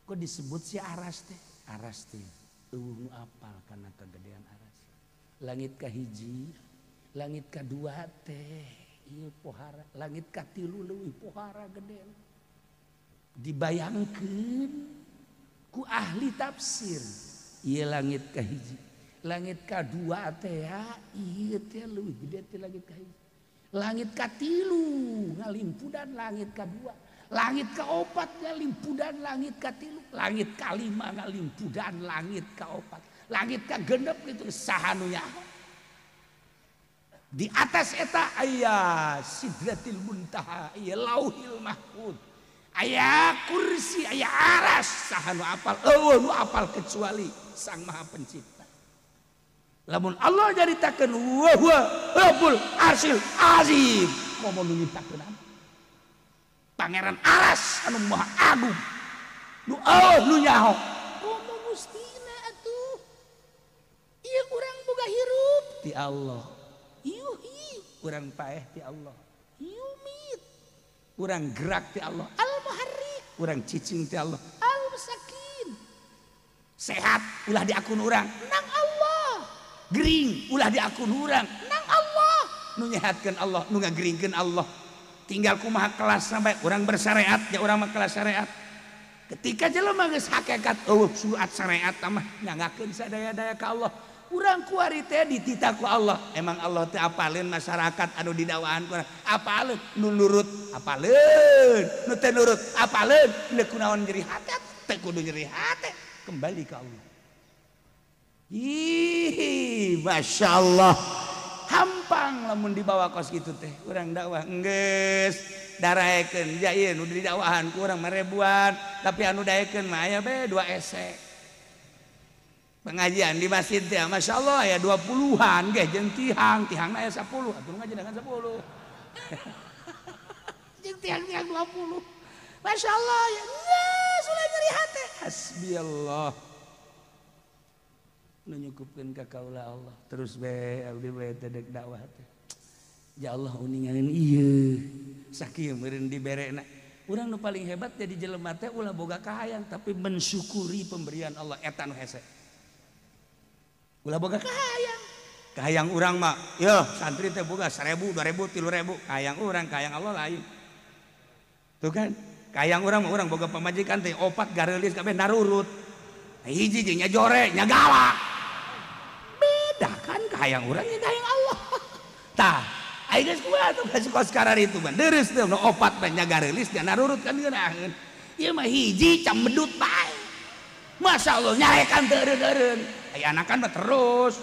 Kok disebut si aras teh? Aras teh eueuh nu apal kana kagedean aras. Langit kahiji, langit kadua teh ieu pohara, langit katilu leuwih pohara gede. Dibayangkeun ku ahli tafsir, ieu langit kahiji, langit kadua teh ieu teh leuwih gede teh langit kahiji. Langit katilu ngalimpudan langit kadua, langit kaopat ngalimpudan langit katilu, langit kalima ngalimpudan langit kaopat, langit kagenep gitu saha nu nyaho. Di atas eta aya Sidratil Muntaha, aya Lauhil Mahfud, aya kursi, aya aras, saha nu apal? Eueuh nu apal kecuali Sang Maha Pencipta. Lamun Allah nyaritakeun wa huwa rabbul arsyil azim, komo nu nyiptakeun Pangeran aras anu maha agung, nu eueuh nu nyaho. Komo gustina atuh? Ieu urang boga hirup ti Allah, yuhi urang paeh ti Allah, yumit urang gerak ti Allah, al muharrik urang cicing ti Allah, al musakin sehat ulah diakun urang nang Allah, gering ulah diakun urang nang Allah, nu nyehatkeun Allah, nu ngageringkeun Allah. Tinggal kumaha kelas sampai urang bersyariat ya urang mah kelas syariat. Ketika jelema geus hakikat eueuh surat syariat mah nyangakeun sadaya-daya ka Allah. Urang kuari teh dititah ku Allah. Emang Allah teh apaleun masyarakat anu didakwaan ku urang? Apaleun nu nurut, apaleun nu teu nurut, apaleun nu kunaon nyeri hate, teu kudu nyeri hate, kembali ke Allah. Ih, Masya Allah. Hampang lamun dibawa kos kitu teh. Urang dakwah enggeus daraekeun ja ieu nu didakwahan ku urang mah ribuan, tapi anu daekeun mah aya be 2 esek. Pengajian di masjid teh Masya Allah aya 20-an ge jeung tihang, tihangna aya 10, atuh ngaji dengan 10. Jeung tihang-tihang 20. Masya Allah ya geus ulah nyeri hate. Hasbiyallah. Nu nyukupkeun ka kaula Allah. Terus be abdi bae teh deuk dakwah teh. Ya Allah uninganeun ieu. Sakieu meureun diberena. Urang nu paling hebat jadi jelema teh ulah boga kahayang tapi mensyukuri pemberian Allah eta nu hese. Ulah boga kahayang. Kahayang urang mah, yeuh santri teh boga 1000, 2000, 3000. Kahayang urang, kahayang Allah lain. Tuh kan? Kahayang urang mah urang boga pamajikan teh opat gareulis kabeh narurut. Hiji jeung nya jore, nya galak. Beda kan kahayang urang jeung kahayang Allah. Tah, aing geus kumaha tuh geus kos kararitu mah. Deureuh teh nu opat mah nya gareulis nya narurut kan ngeunaheun. Ieu mah hiji camedut bae. Masya Allah nyarekan teu eureun-eureun. Aya anakan mah terus.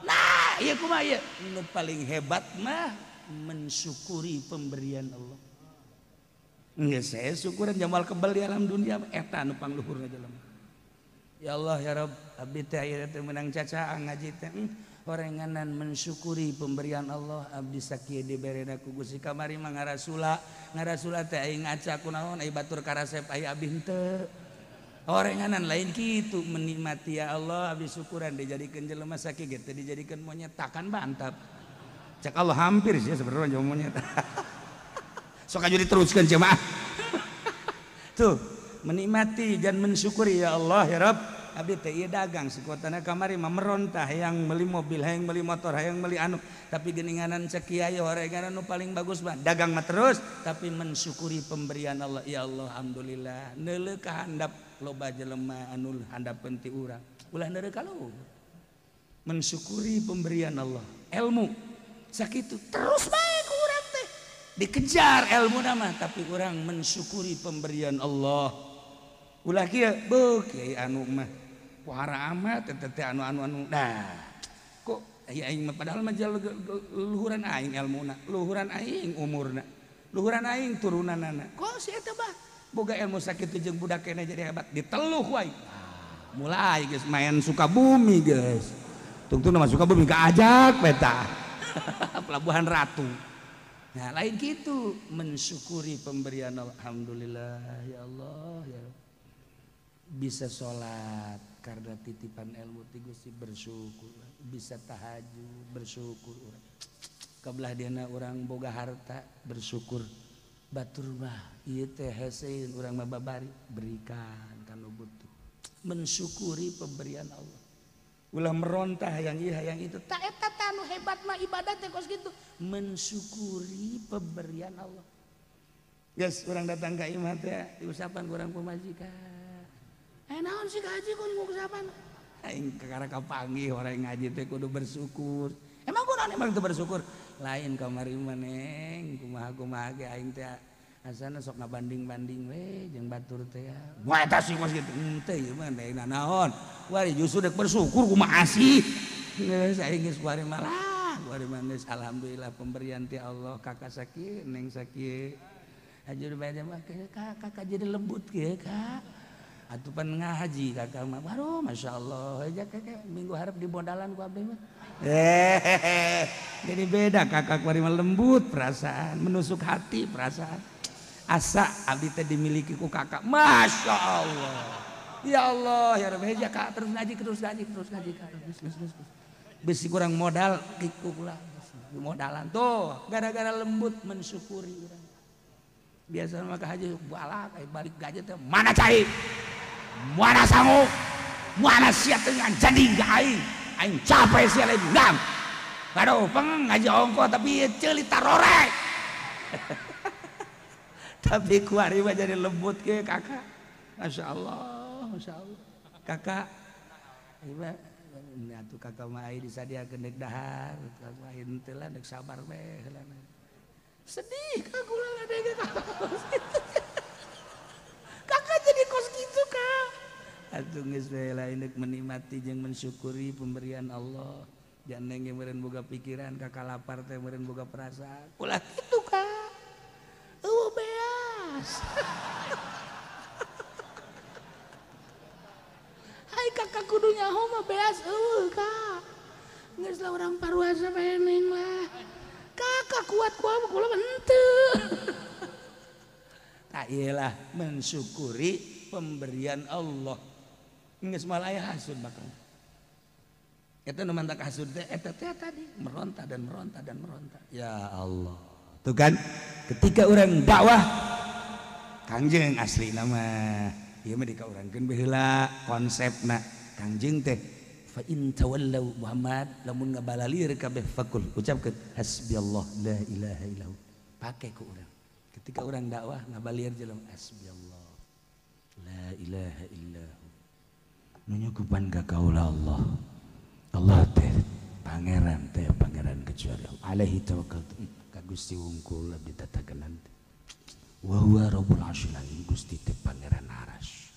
Nah, ieu kumaha ieu? Nu paling hebat mah mensyukuri pemberian Allah. Geus saya syukuran jamal kebal di alam dunia eta nu pangluhurna jelema. Ya Allah ya Rabb, abdi teh ayeuna teh meunang cacaang ngaji teh. Horenganan mensyukuri pemberian Allah, abdi sakieu diberena ku Gusti kamari mah ngarasula, ngarasula teh aing ngaca kunaon ai batur karasep ai abdi henteu. Horenganan lain kitu menikmati ya Allah, abdi syukuran dijadikeun jelema sakieu ge teh dijadikeun monyet takan bantap. Cek Allah hampir sih sebenarnya jeung monyet. Sok aja diteruskeun jemaah. Tuh, menikmati dan mensyukuri ya Allah ya Rabb. Abdi teh ieu dagang sekuatana kamari mah merontah hayang meuli mobil, hayang meuli motor, hayang meuli anu, tapi geuninganan cek kiai horenganan nu paling bagus mah dagang mah terus tapi mensyukuri pemberian Allah. Ya Allah alhamdulillah neuleuh ka handap loba jelema anu handapeun ti urang. Ulah neuleuh ka luhur. Mensyukuri pemberian Allah. Ilmu sakitu terus bae ku urang teh. Dikejar ilmu mah tapi urang mensyukuri pemberian Allah. Ulah kieu beuh kiai anu mah pohara amat teh teh anu anu anu. Nah, kok aing mah padahal mah luhuran aing elmuna, luhuran aing umurna, luhuran aing turunanana. Kok si eta bah boga ilmu sakitu jeung budak keneh jadi hebat, diteluh wae. Mulai geus main Sukabumi geus. Tungtung mah Sukabumi kaajak peta. Pelabuhan Ratu. Nah, lain gitu mensyukuri pemberian Allah. Alhamdulillah ya Allah ya. Bisa sholat, Karena titipan ilmu ti Gusti bersyukur, bisa tahajud bersyukur urang. Kabelah dina urang boga harta bersyukur. Batur mah ieu teh heseun urang mah babari berikan ka nu butuh. Mensyukuri pemberian Allah. Ulah merontah yang ieu hayang itu. Tak eta tah nu hebat mah ibadah teh kos kitu. Mensyukuri pemberian Allah. Geus urang datang ka imah teh diusapan ku urang pamajikan. Naon sih ka haji kudu ngusapan? Aing kakara kapanggih orang ngaji teh kudu bersyukur. Emang kunaon emang teu bersyukur? Lain kamari mah neng, kumaha-kumaha ge aing teh asana sok ngabanding-banding we jeung batur teh. Wah eta sih kos kitu. Henteu ieu mah neng naon. Wari justru dek bersyukur kumaha sih. Geus aing geus kuari mah lah, kuari mah geus alhamdulillah pemberian ti Allah kakak sakieu neng sakieu. Haji bae mah kakak jadi lembut kieu kak. Atupan ngaji kakak mah baru masya Allah aja kakak minggu harap di modalan ku abdi mah. Jadi beda kakak kuari mah lembut perasaan, menusuk hati perasaan. Asa abdi teh dimiliki ku kakak, masya Allah. Ya Allah ya Rabbi aja kak terus ngaji terus ngaji terus ngaji kak terus terus terus. Besi kurang modal kiku pula modalan tuh gara-gara lembut mensyukuri urang. Biasa mah ka haji balak balik gaji teh mana cai mana sanggup, mana siap dengan jadi gak aing, aing capek sia lain ngam. Aduh, peng ngaji ongko tapi ceuli tarorek. Tapi kuari mah jadi lembut ke kakak. Masya Allah, masya Allah. Kakak, ieu atuh kakak mah ai disadiakeun deuk dahar, kakak aing teh lah deuk sabar we heula. Sedih kak kula ngadenge kakak. Kakak jadi kos gitu kak. Atuh geus we lain deuk menikmati jeung mensyukuri pemberian Allah. Jangan neng meureun boga pikiran kakak lapar teh meureun boga perasaan. Ulah kitu kak. Eueuh beas. Hai kakak kudu nyaho mah beas eueuh kak. Geus lah urang paruasa bae neng lah. Kakak kuat kuat kula mah henteu. Tak iyalah mensyukuri pemberian Allah. Geus malah aya hasud bakal. Eta nu mantak hasud teh eta teh tadi meronta dan meronta dan meronta. Ya Allah. Tuh kan ketika orang dakwah Kangjeng asli nama ieu mah dikaurangkeun baheula konsepna Kangjeng teh fa in tawallau Muhammad lamun ngabalalir kabeh fakul ucapkeun hasbiyallah la ilaha illahu. Pake ku urang. Ketika orang dakwah ngabalir jelema hasbiyallah la ilaha illahu. Nu nyukupan ka kaula Allah. Allah teh pangeran kecuali Allah. Alaihi tawakkaltu ka Gusti wungkul abdi tatakenan teh. Wa huwa rabbul arsyil azim Gusti teh pangeran aras.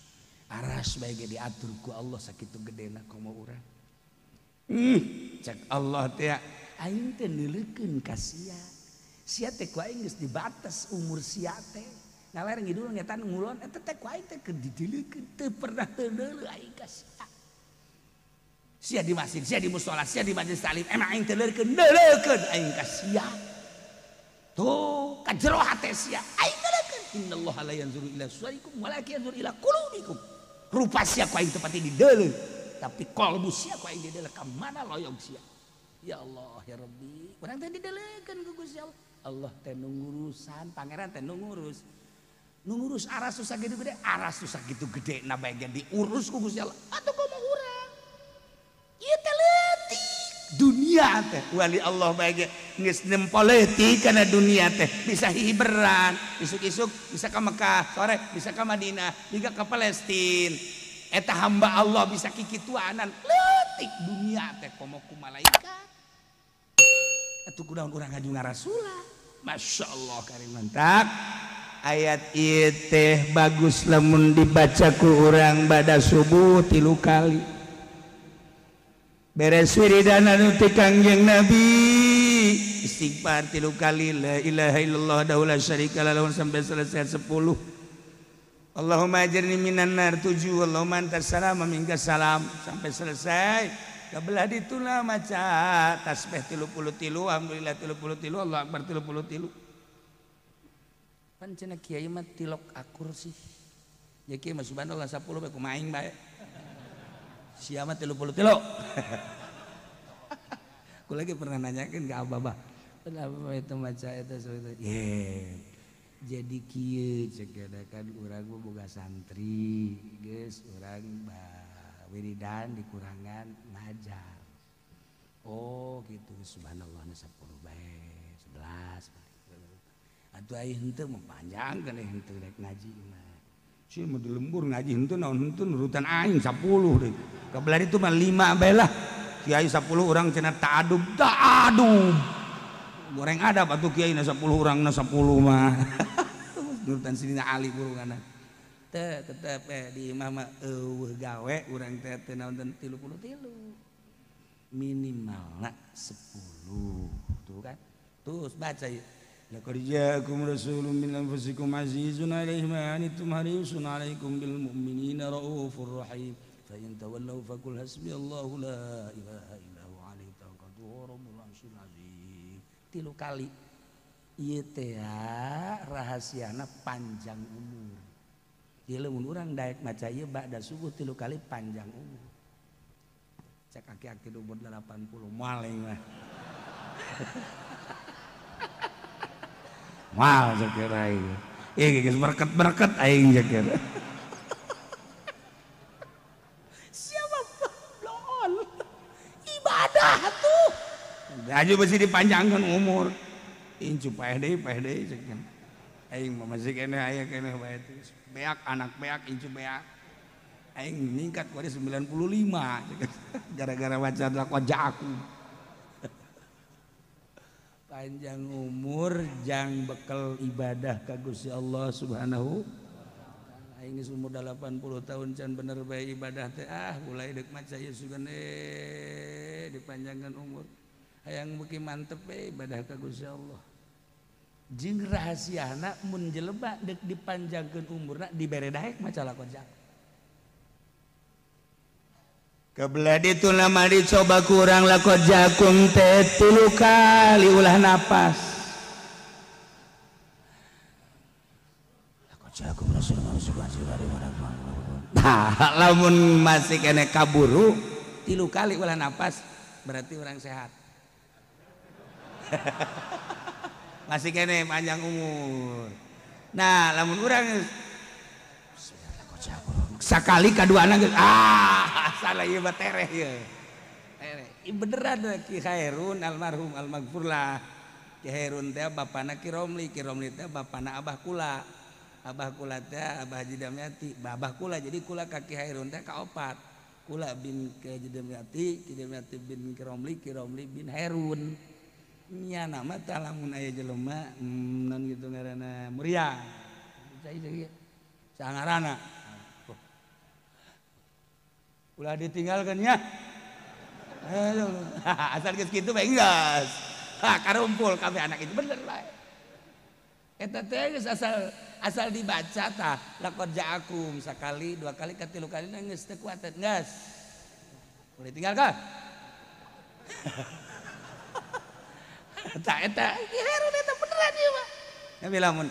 Aras bae ge diatur ku Allah sakitu gedena komo urang. Cek Allah teh aing teh neuleukeun ka sia. Sia teh ku aing geus dibatas umur sia teh. Ngaler ngidul ngetan ngulon eta teh ku aing teh keur didilekeun teu pernah teu neuleuh aing ka sia. Sia di masjid, sia di mushola, sia di majelis taklim, emang aing teu neuleukeun, neuleukeun aing ka sia. Tuh ka jero hate sia, aing neuleukeun. Innallaha la yanzuru ila suwarikum walakin yanzuru ila qulubikum. Rupa sia ku aing teu pati dideuleu, tapi kalbu sia ku aing dideuleu ka mana loyong sia. Ya Allah ya Rabbi, urang teh dideleukeun ku Gusti Allah. Allah teh nu ngurusan, pangeran teh nu ngurus. Nu ngurus aras susah gitu gede, aras susah gitu gede na bae ge diurus ku Gusti Allah. Atuh komo urang. Ieu teh leutik dunia teh wali Allah bae ge geus nempo leutik kana dunia teh bisa hiberan, isuk-isuk bisa ka Mekah, sore bisa ka Madinah, bisa ka Palestina. Eta hamba Allah bisa kikituanan leutik dunia teh komo ku malaikat. Atuh kunaon urang ngaju ngarasula. Masya Allah karim mantap. Ayat ieu teh bagus lamun dibaca ku urang bada subuh 3 kali. Beres wiridan anu ti Kangjeng Nabi istighfar 3 kali la ilaha illallah dahu la syarika lahu sampai selesai 10. Allahumma ajirni minan nar 7, Allahumma antas salam wa minkas salam sampai selesai. Kabelah dituna maca tasbih 33, alhamdulillah 33, Allah akbar 33. Pan cenah kiai mah tilok akur sih. Ya kiai mah subhanallah 10 bae kumaha aing bae. Sia mah 33. Aku lagi pernah nanyakin ke abah, kenapa itu maca itu itu. Yeah. Jadi kieu cek kan urang mah boga santri, geus urang wiridan dikurangan ngajar. Oh gitu, subhanallah 10 bae, 11. Atuh ai henteu mah panjang kan henteu rek ngaji mah. Sih mah di lembur ngaji henteu naon henteu nurutan aing 10 deui. Kabelah itu mah 5 bae lah. Kiai 10 orang cenah ta'adub, ta'adub. Goreng adab atuh kiai na 10 orang na 10 mah. Nurutan Sidina Ali burungana. Teu tetep di imah mah eueuh gawe urang teh teu naon 33. Minimalna 10. Tuh kan. Terus baca ieu. Laqad ja'akum rasulun min anfusikum azizun 'alaihi ma 'anittum harisun 'alaikum bil mu'minina raufur rahim. Fa in tawallaw faqul hasbiyallahu la ilaha illa huwa 'alaihi tawakkaltu wa rabbul 'arsyil 'azim. 3 kali. Ieu teh rahasiana panjang umur. Ieu lamun urang daek maca ieu ba'da subuh 3 kali panjang umur. Cek aki-aki umur 80 maling mah. Mal cek aing. Ieu geus berket-berket aing cek. Siapa blon? Ibadah tuh. Gaji mesti dipanjangkan umur. Incu paeh deui cek. Aing mah masih keneh aya keneh bae teh. Beak anak beak incu beak. Aing ningkat ku 95 gara-gara baca laqad ja'akum. Panjang umur jang bekal ibadah ka Gusti Allah Subhanahu wa taala. Aing geus umur 80 tahun can bener bae ibadah teh ah mulai deuk maca ieu sugan dipanjangkan umur. Hayang beuki mantep bae ibadah ka Gusti Allah. Jeung rahasiana mun jelema deuk dipanjangkeun umurna dibere daek maca laqad ja'akum. Kebelah itu nama dicoba kurang laqad ja'akum teh 3 kali ulah napas. Laqad ja'akum rasulun. Nah, lamun masih kene kaburu 3 kali ulah napas berarti orang sehat. Masih kene panjang umur. Nah, lamun urang sakali kaduana geus ah salah ieu mah tereh ieu. Tereh. Ieu beneran Ki Khairun almarhum almaghfurlah. Ki Khairun teh bapana Ki Romli, Ki Romli teh bapana Abah Kula. Abah Kula teh Abah Haji Damyati, Abah Kula jadi kula ka Ki Khairun teh kaopat. Kula bin Ki Haji Damyati, Ki Damyati bin Ki Romli, Ki Romli bin Herun. Nya nama teh lamun aya jelema non gitu ngaranna Muria. Cai sangarana. Ulah ditinggalkan ya. Asal geus kitu bae geus. Ha karumpul kabeh anak itu bener bae. Eta teh geus asal dibaca tah laqad ja'akum sakali, 2 kali, 3 kali geus teu kuat geus. Boleh tinggalkan. Tah eta Ki Herun eta beneran ieu mah. Ya lamun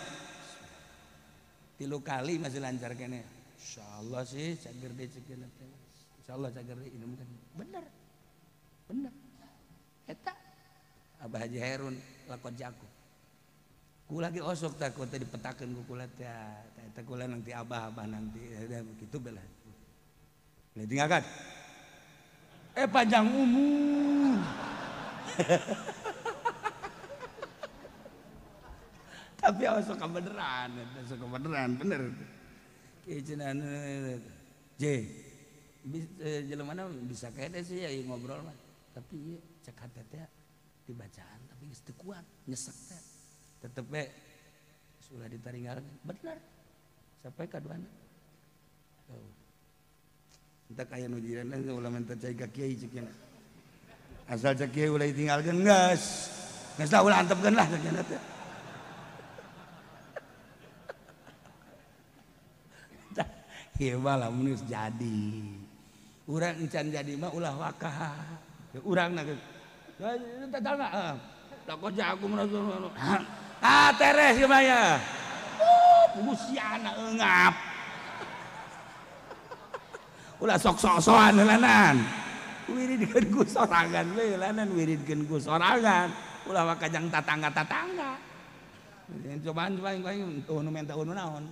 3 kali masih lancar kene. Insyaallah sih cager deui ceuk teh. Insyaallah cager deui ini mungkin bener. Bener. Eta Abah Haji Herun laqad ja'akum. Ku lagi osok takut teh dipetakeun ku kula teh. Eta kula nanti abah-abah nanti kitu belah. Boleh tinggalkan. Panjang umur. Tapi osok kebeneran, osok kebeneran bener. Kieu cenah J. Jelema mana bisa kene sih ya ngobrol mah. Tapi ieu cek hate teh dibacaan tapi geus teu kuat, nyesek teh. Tetep we sudah ditaringgalkeun. Bener. Sampai kaduana. Oh. Entak aya nu jiran ulah minta cai ka kiai cek nya. Asal cek kiai ulah ditinggalkeun geus. Geus lah ulah antepkeun lah cek nya teh. Ieu mah lamun geus jadi. Urang encan jadi mah ulah wakah. Urang na geus. Teh laqad ja'akum rasulun. Ah teres ieu mah ya. Puguh siana eungap. Ulah sok sok-sokan heulanan. Wiridkeun ku sorangan we heulanan wiridkeun ku sorangan. Ulah wakajang tatangga-tatangga. Cobaan coba aing eueuh nu menta eueuh naon.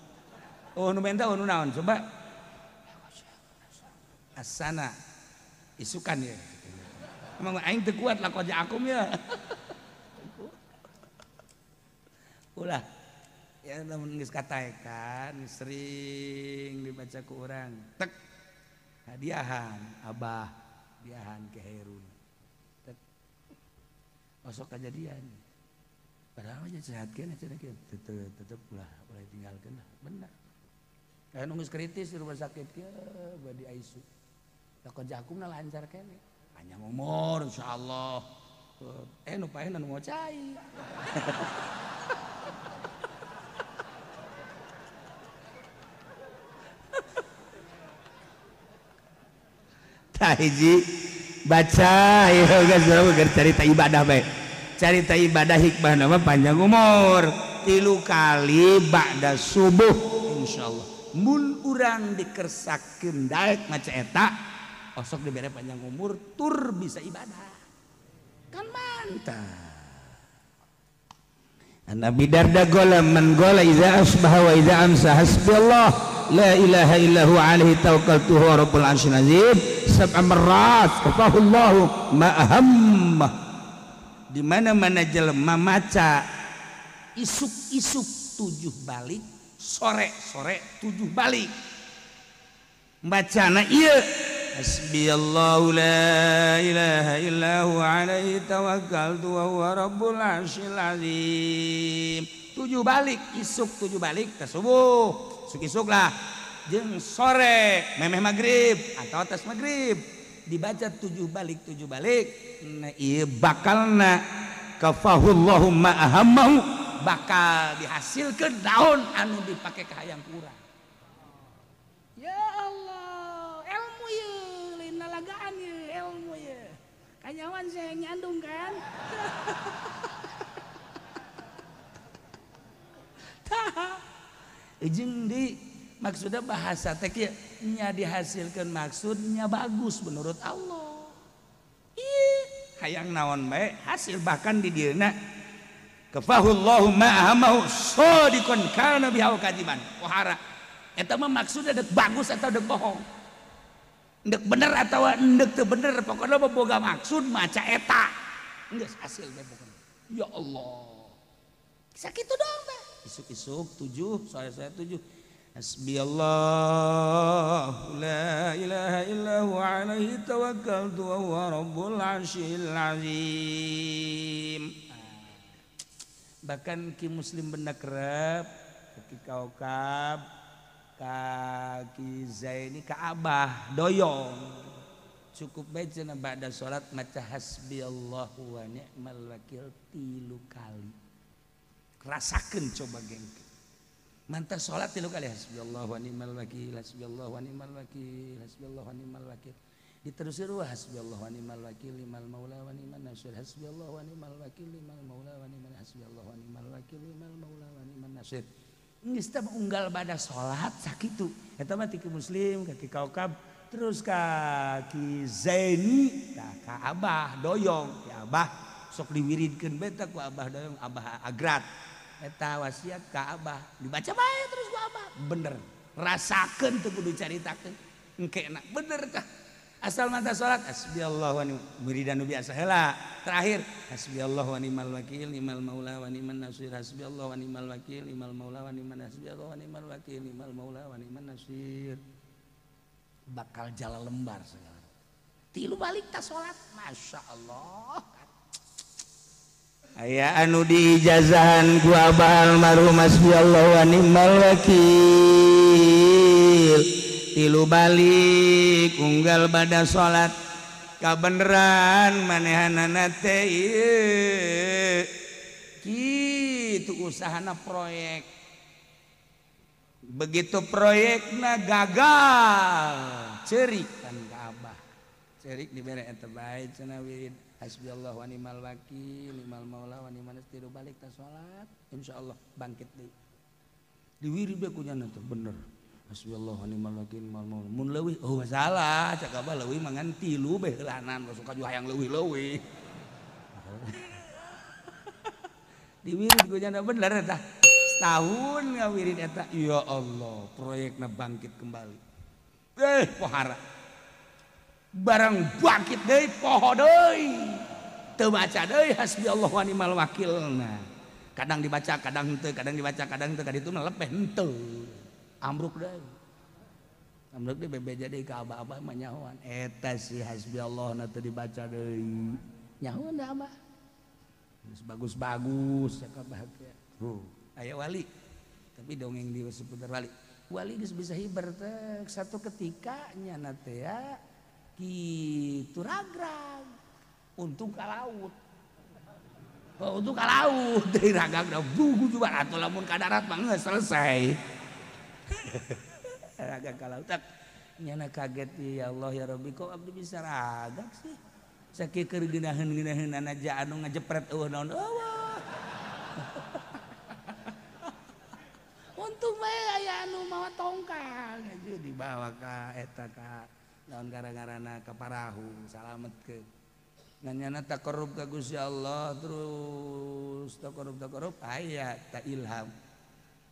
Eueuh nu menta eueuh naon coba. Asana isukan ya. Emang aing teu kuat lah koja akum ya. Ulah ya lamun geus kataekan sering dibaca ku urang tek hadiahan abah hadiahan ke Herun tek osok kajadian padahal aja sehat kan cenah kieu tetep ulah ulah tinggalkeun lah bener aya nu geus kritis di rumah sakit kieu bade di ICU lakoja akumna lancar keneh panjang umur insyaallah nu paehna nu mau cai. Hiji baca ieu geus carita ibadah bae. Carita ibadah hikmah nama panjang umur 3 kali ba'da subuh insyaallah. Mun urang dikersakeun daek maca eta osok dibere panjang umur tur bisa ibadah. Kan mantap. Nabi Darda gola man gola iza asbaha wa iza amsa hasbiyallah la ilaha illa huwa alaihi tawakkaltu huwa rabbul arsyil azim sab'a marrat kafahullahu ma ahammah. Di mana-mana jelema maca isuk-isuk 7 balik, sore-sore 7 balik. Bacana ieu hasbiyallahu la ilaha illa huwa alaihi tawakkaltu wa huwa rabbul arsyil azim. 7 balik, isuk 7 balik teh subuh, isuk-isuk lah. Jeung sore memeh magrib atau atas magrib dibaca 7 balik 7 balik. Nah ieu bakalna kafahullahu ma ahammahu bakal dihasilkeun daun anu dipake ka hayang ku urang. Ya Allah, ilmu ye, lain lalagaan ye, ilmu ye. Kanyawan saya nyandung kan. Tah. Jeung di maksudnya bahasa teh kieu nya dihasilkeun maksudnya bagus menurut Allah. Ih, hayang naon bae hasil bahkan di dieuna kafahullahu ma ahammahu sadiqan kana biha kadiban. Pohara. Eta mah maksudnya dek bagus atau dek bohong. Dek bener atau dek teu bener pokoknya mah boga maksud maca eta. Geus hasil bae pokoknya. Ya Allah. Sakitu doang teh. Isuk-isuk 7, sore-sore 7. Hasbiyallah la ilaha illa huwa alaihi tawakkaltu wa huwa rabbul arsyil azim. Bahkan ki muslim benda kerep, ki kaukab, kaki Zaini ka Abah doyong. Cukup bae cenah ba'da salat maca hasbiyallahu wa ni'mal wakil 3 kali. Rasakeun coba geng. Mantap salat 3 kali hasbiyallahu wa ni'mal wakil, hasbiyallahu wa ni'mal wakil, hasbiyallahu wa ni'mal wakil. Diterusir wa hasbiyallahu wa ni'mal wakil limal maula wa ni'man nasir, hasbiyallahu wa ni'mal wakil limal maula wa ni'man hasbiyallahu wa ni'mal wakil limal maula wa ni'man nasir. Geus teh unggal bada salat sakitu. Eta mah ti muslim ka ki kaukab terus ka ki Zaini tah ka Abah doyong, ki Abah sok diwiridkeun bae tah ku Abah doyong, Abah agrat. Eta wasiat ka Abah dibaca bae terus ku Abah bener rasakeun teu kudu caritakeun engke enak bener tah asal mata salat hasbiyallahu wa ni'mal wiridan nu biasa heula terakhir hasbiyallahu wa ni'mal wakil ni'mal maula wa ni'man nasir hasbiyallahu wa ni'mal wakil ni'mal maula wa ni'man hasbiyallahu wa ni'mal wakil ni'mal maula wa ni'man nasir bakal jalan lembar segala 3 balik ta salat masyaallah. Aya anu diijazahan ku abah almarhum hasbiyallahu wa ni'mal wakil 3 balik unggal bada salat kabeneran manehanana teh ieu kitu usahana proyek begitu proyekna gagal ceurik kan ka abah ceurik dibere eta bae cenah wirid hasbiyallahu wa ni'mal wakil ni'mal maula wa ni'man nasir balik ta salat insyaallah bangkit deui diwirid bae kunyana teh bener Hasbiyallahu wa ni'mal wakil mun leuwih oh masalah cak abah leuwih mangan tilu beh heulanan sok aju hayang leuwih-leuwih. Diwirid ku nyana bener eta. Setahun ngawirid eta ya Allah proyekna bangkit kembali. Pohara. Barang bangkit deui poho deui. Teu maca deui hasbiyallahu wa ni'mal wakilna. Kadang dibaca kadang henteu, kadang dibaca kadang henteu, kaditu mah lepeh henteu. Ambruk deui. Ambruk deui bebeja deui ka abah-abah mah nyahoan. Eta si hasbiyallah na teu dibaca deui. Nyahoan da abah. Geus bagus-bagus cak abah teh. Aya wali. Tapi dongeng di seputar wali. Wali geus bisa hiber teh satu ketika nyana teh ya kitu ragrag. Untung ka laut. Oh, untung ka laut deui ragrag da bugu juga atuh lamun ka darat mah geus selesai. Ragag ka laut nyana kaget ya Allah ya Rabbi kok abdi bisa ragag sih sakieu keur geunaheun-geunaheun aja anu ngajepret eueuh naon eueuh. Untung bae aya anu mawa tongkang aja dibawa ka eta ka naon gara-garana ka parahu salametkeun. Ngan nyana taqarrub ka Gusti Allah terus taqarrub aya ta ilham.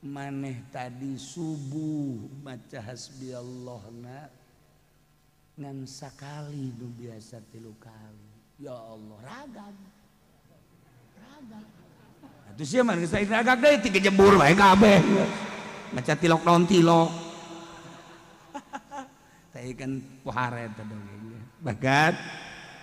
Maneh tadi subuh maca hasbiyallahna ngan sakali nu biasa 3 kali. Ya Allah ragam. Ragam. Atuh sia mah geus ragam deui tiga jebur bae kabeh. Maca tilok naon tilok. Teh kan pohara eta dongengnya. Bahkan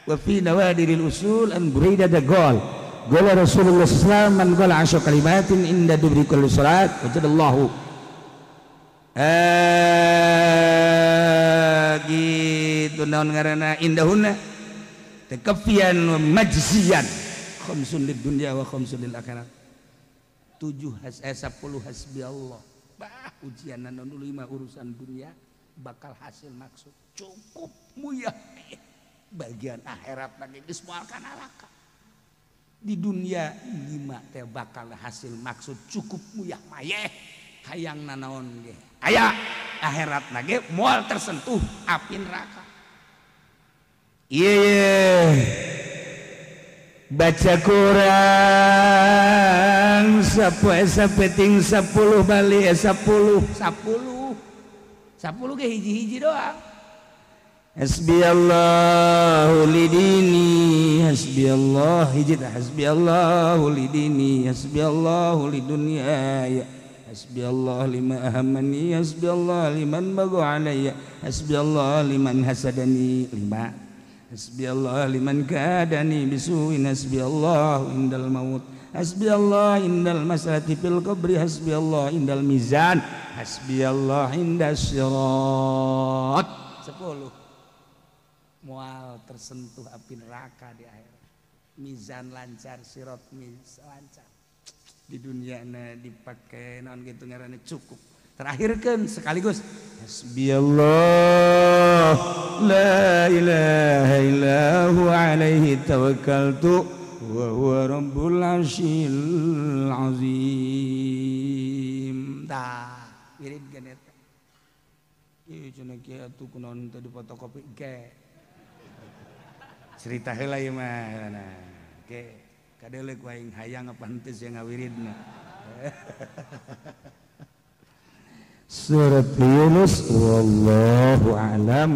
wa fi nawadiril usul an Buraidah gol. Qala Rasulullah sallallahu alaihi wasallam man qala asyra kalimatin inda dubri kulli salat wajadallahu gitu naon ngaranna indahunna takafian wa majziyan khamsun lid dunya wa khamsun lil akhirat. 7 10 hasbiyallah. Bah ujian anu 5 urusan dunia bakal hasil maksud cukup muyah bagian akhirat lagi geus moal ka neraka. Di dunia 5 teh bakal hasil maksud cukup muyah mayeh hayang nanaon ge aya akhirat ge moal tersentuh api neraka. Ieu baca Quran sapoe sapeting 10 bali 10 10 10 ge hiji-hiji doang. Hasbiyallahu lidini hasbiyallah hiji hasbiyallahu lidini hasbiyallahu lidunyaya hasbiyallah lima ahammani hasbiyallah liman bagha alayya hasbiyallah liman hasadani 5 hasbiyallah liman kadani bisuin hasbiyallah indal maut hasbiyallah indal masalati fil qabri hasbiyallah indal mizan hasbiyallah indas sirat. 10 mual tersentuh api neraka di akhirat. Mizan lancar, sirat mizan lancar. Di dunia na dipakai naon gitu ngaranna cukup. Terakhirkan sekaligus hasbiyallah la ilaha illa huwa alaihi tawakkaltu wa huwa rabbul arsyil azim. Tah, wirid eta. Ieu cenah kieu atuh kunaon teh difotokopi ge. Cerita heula ieu mah nah ge kadeuleuk aing hayang apa henteu sia ngawiridna. Surat Yunus wallahu a'lam.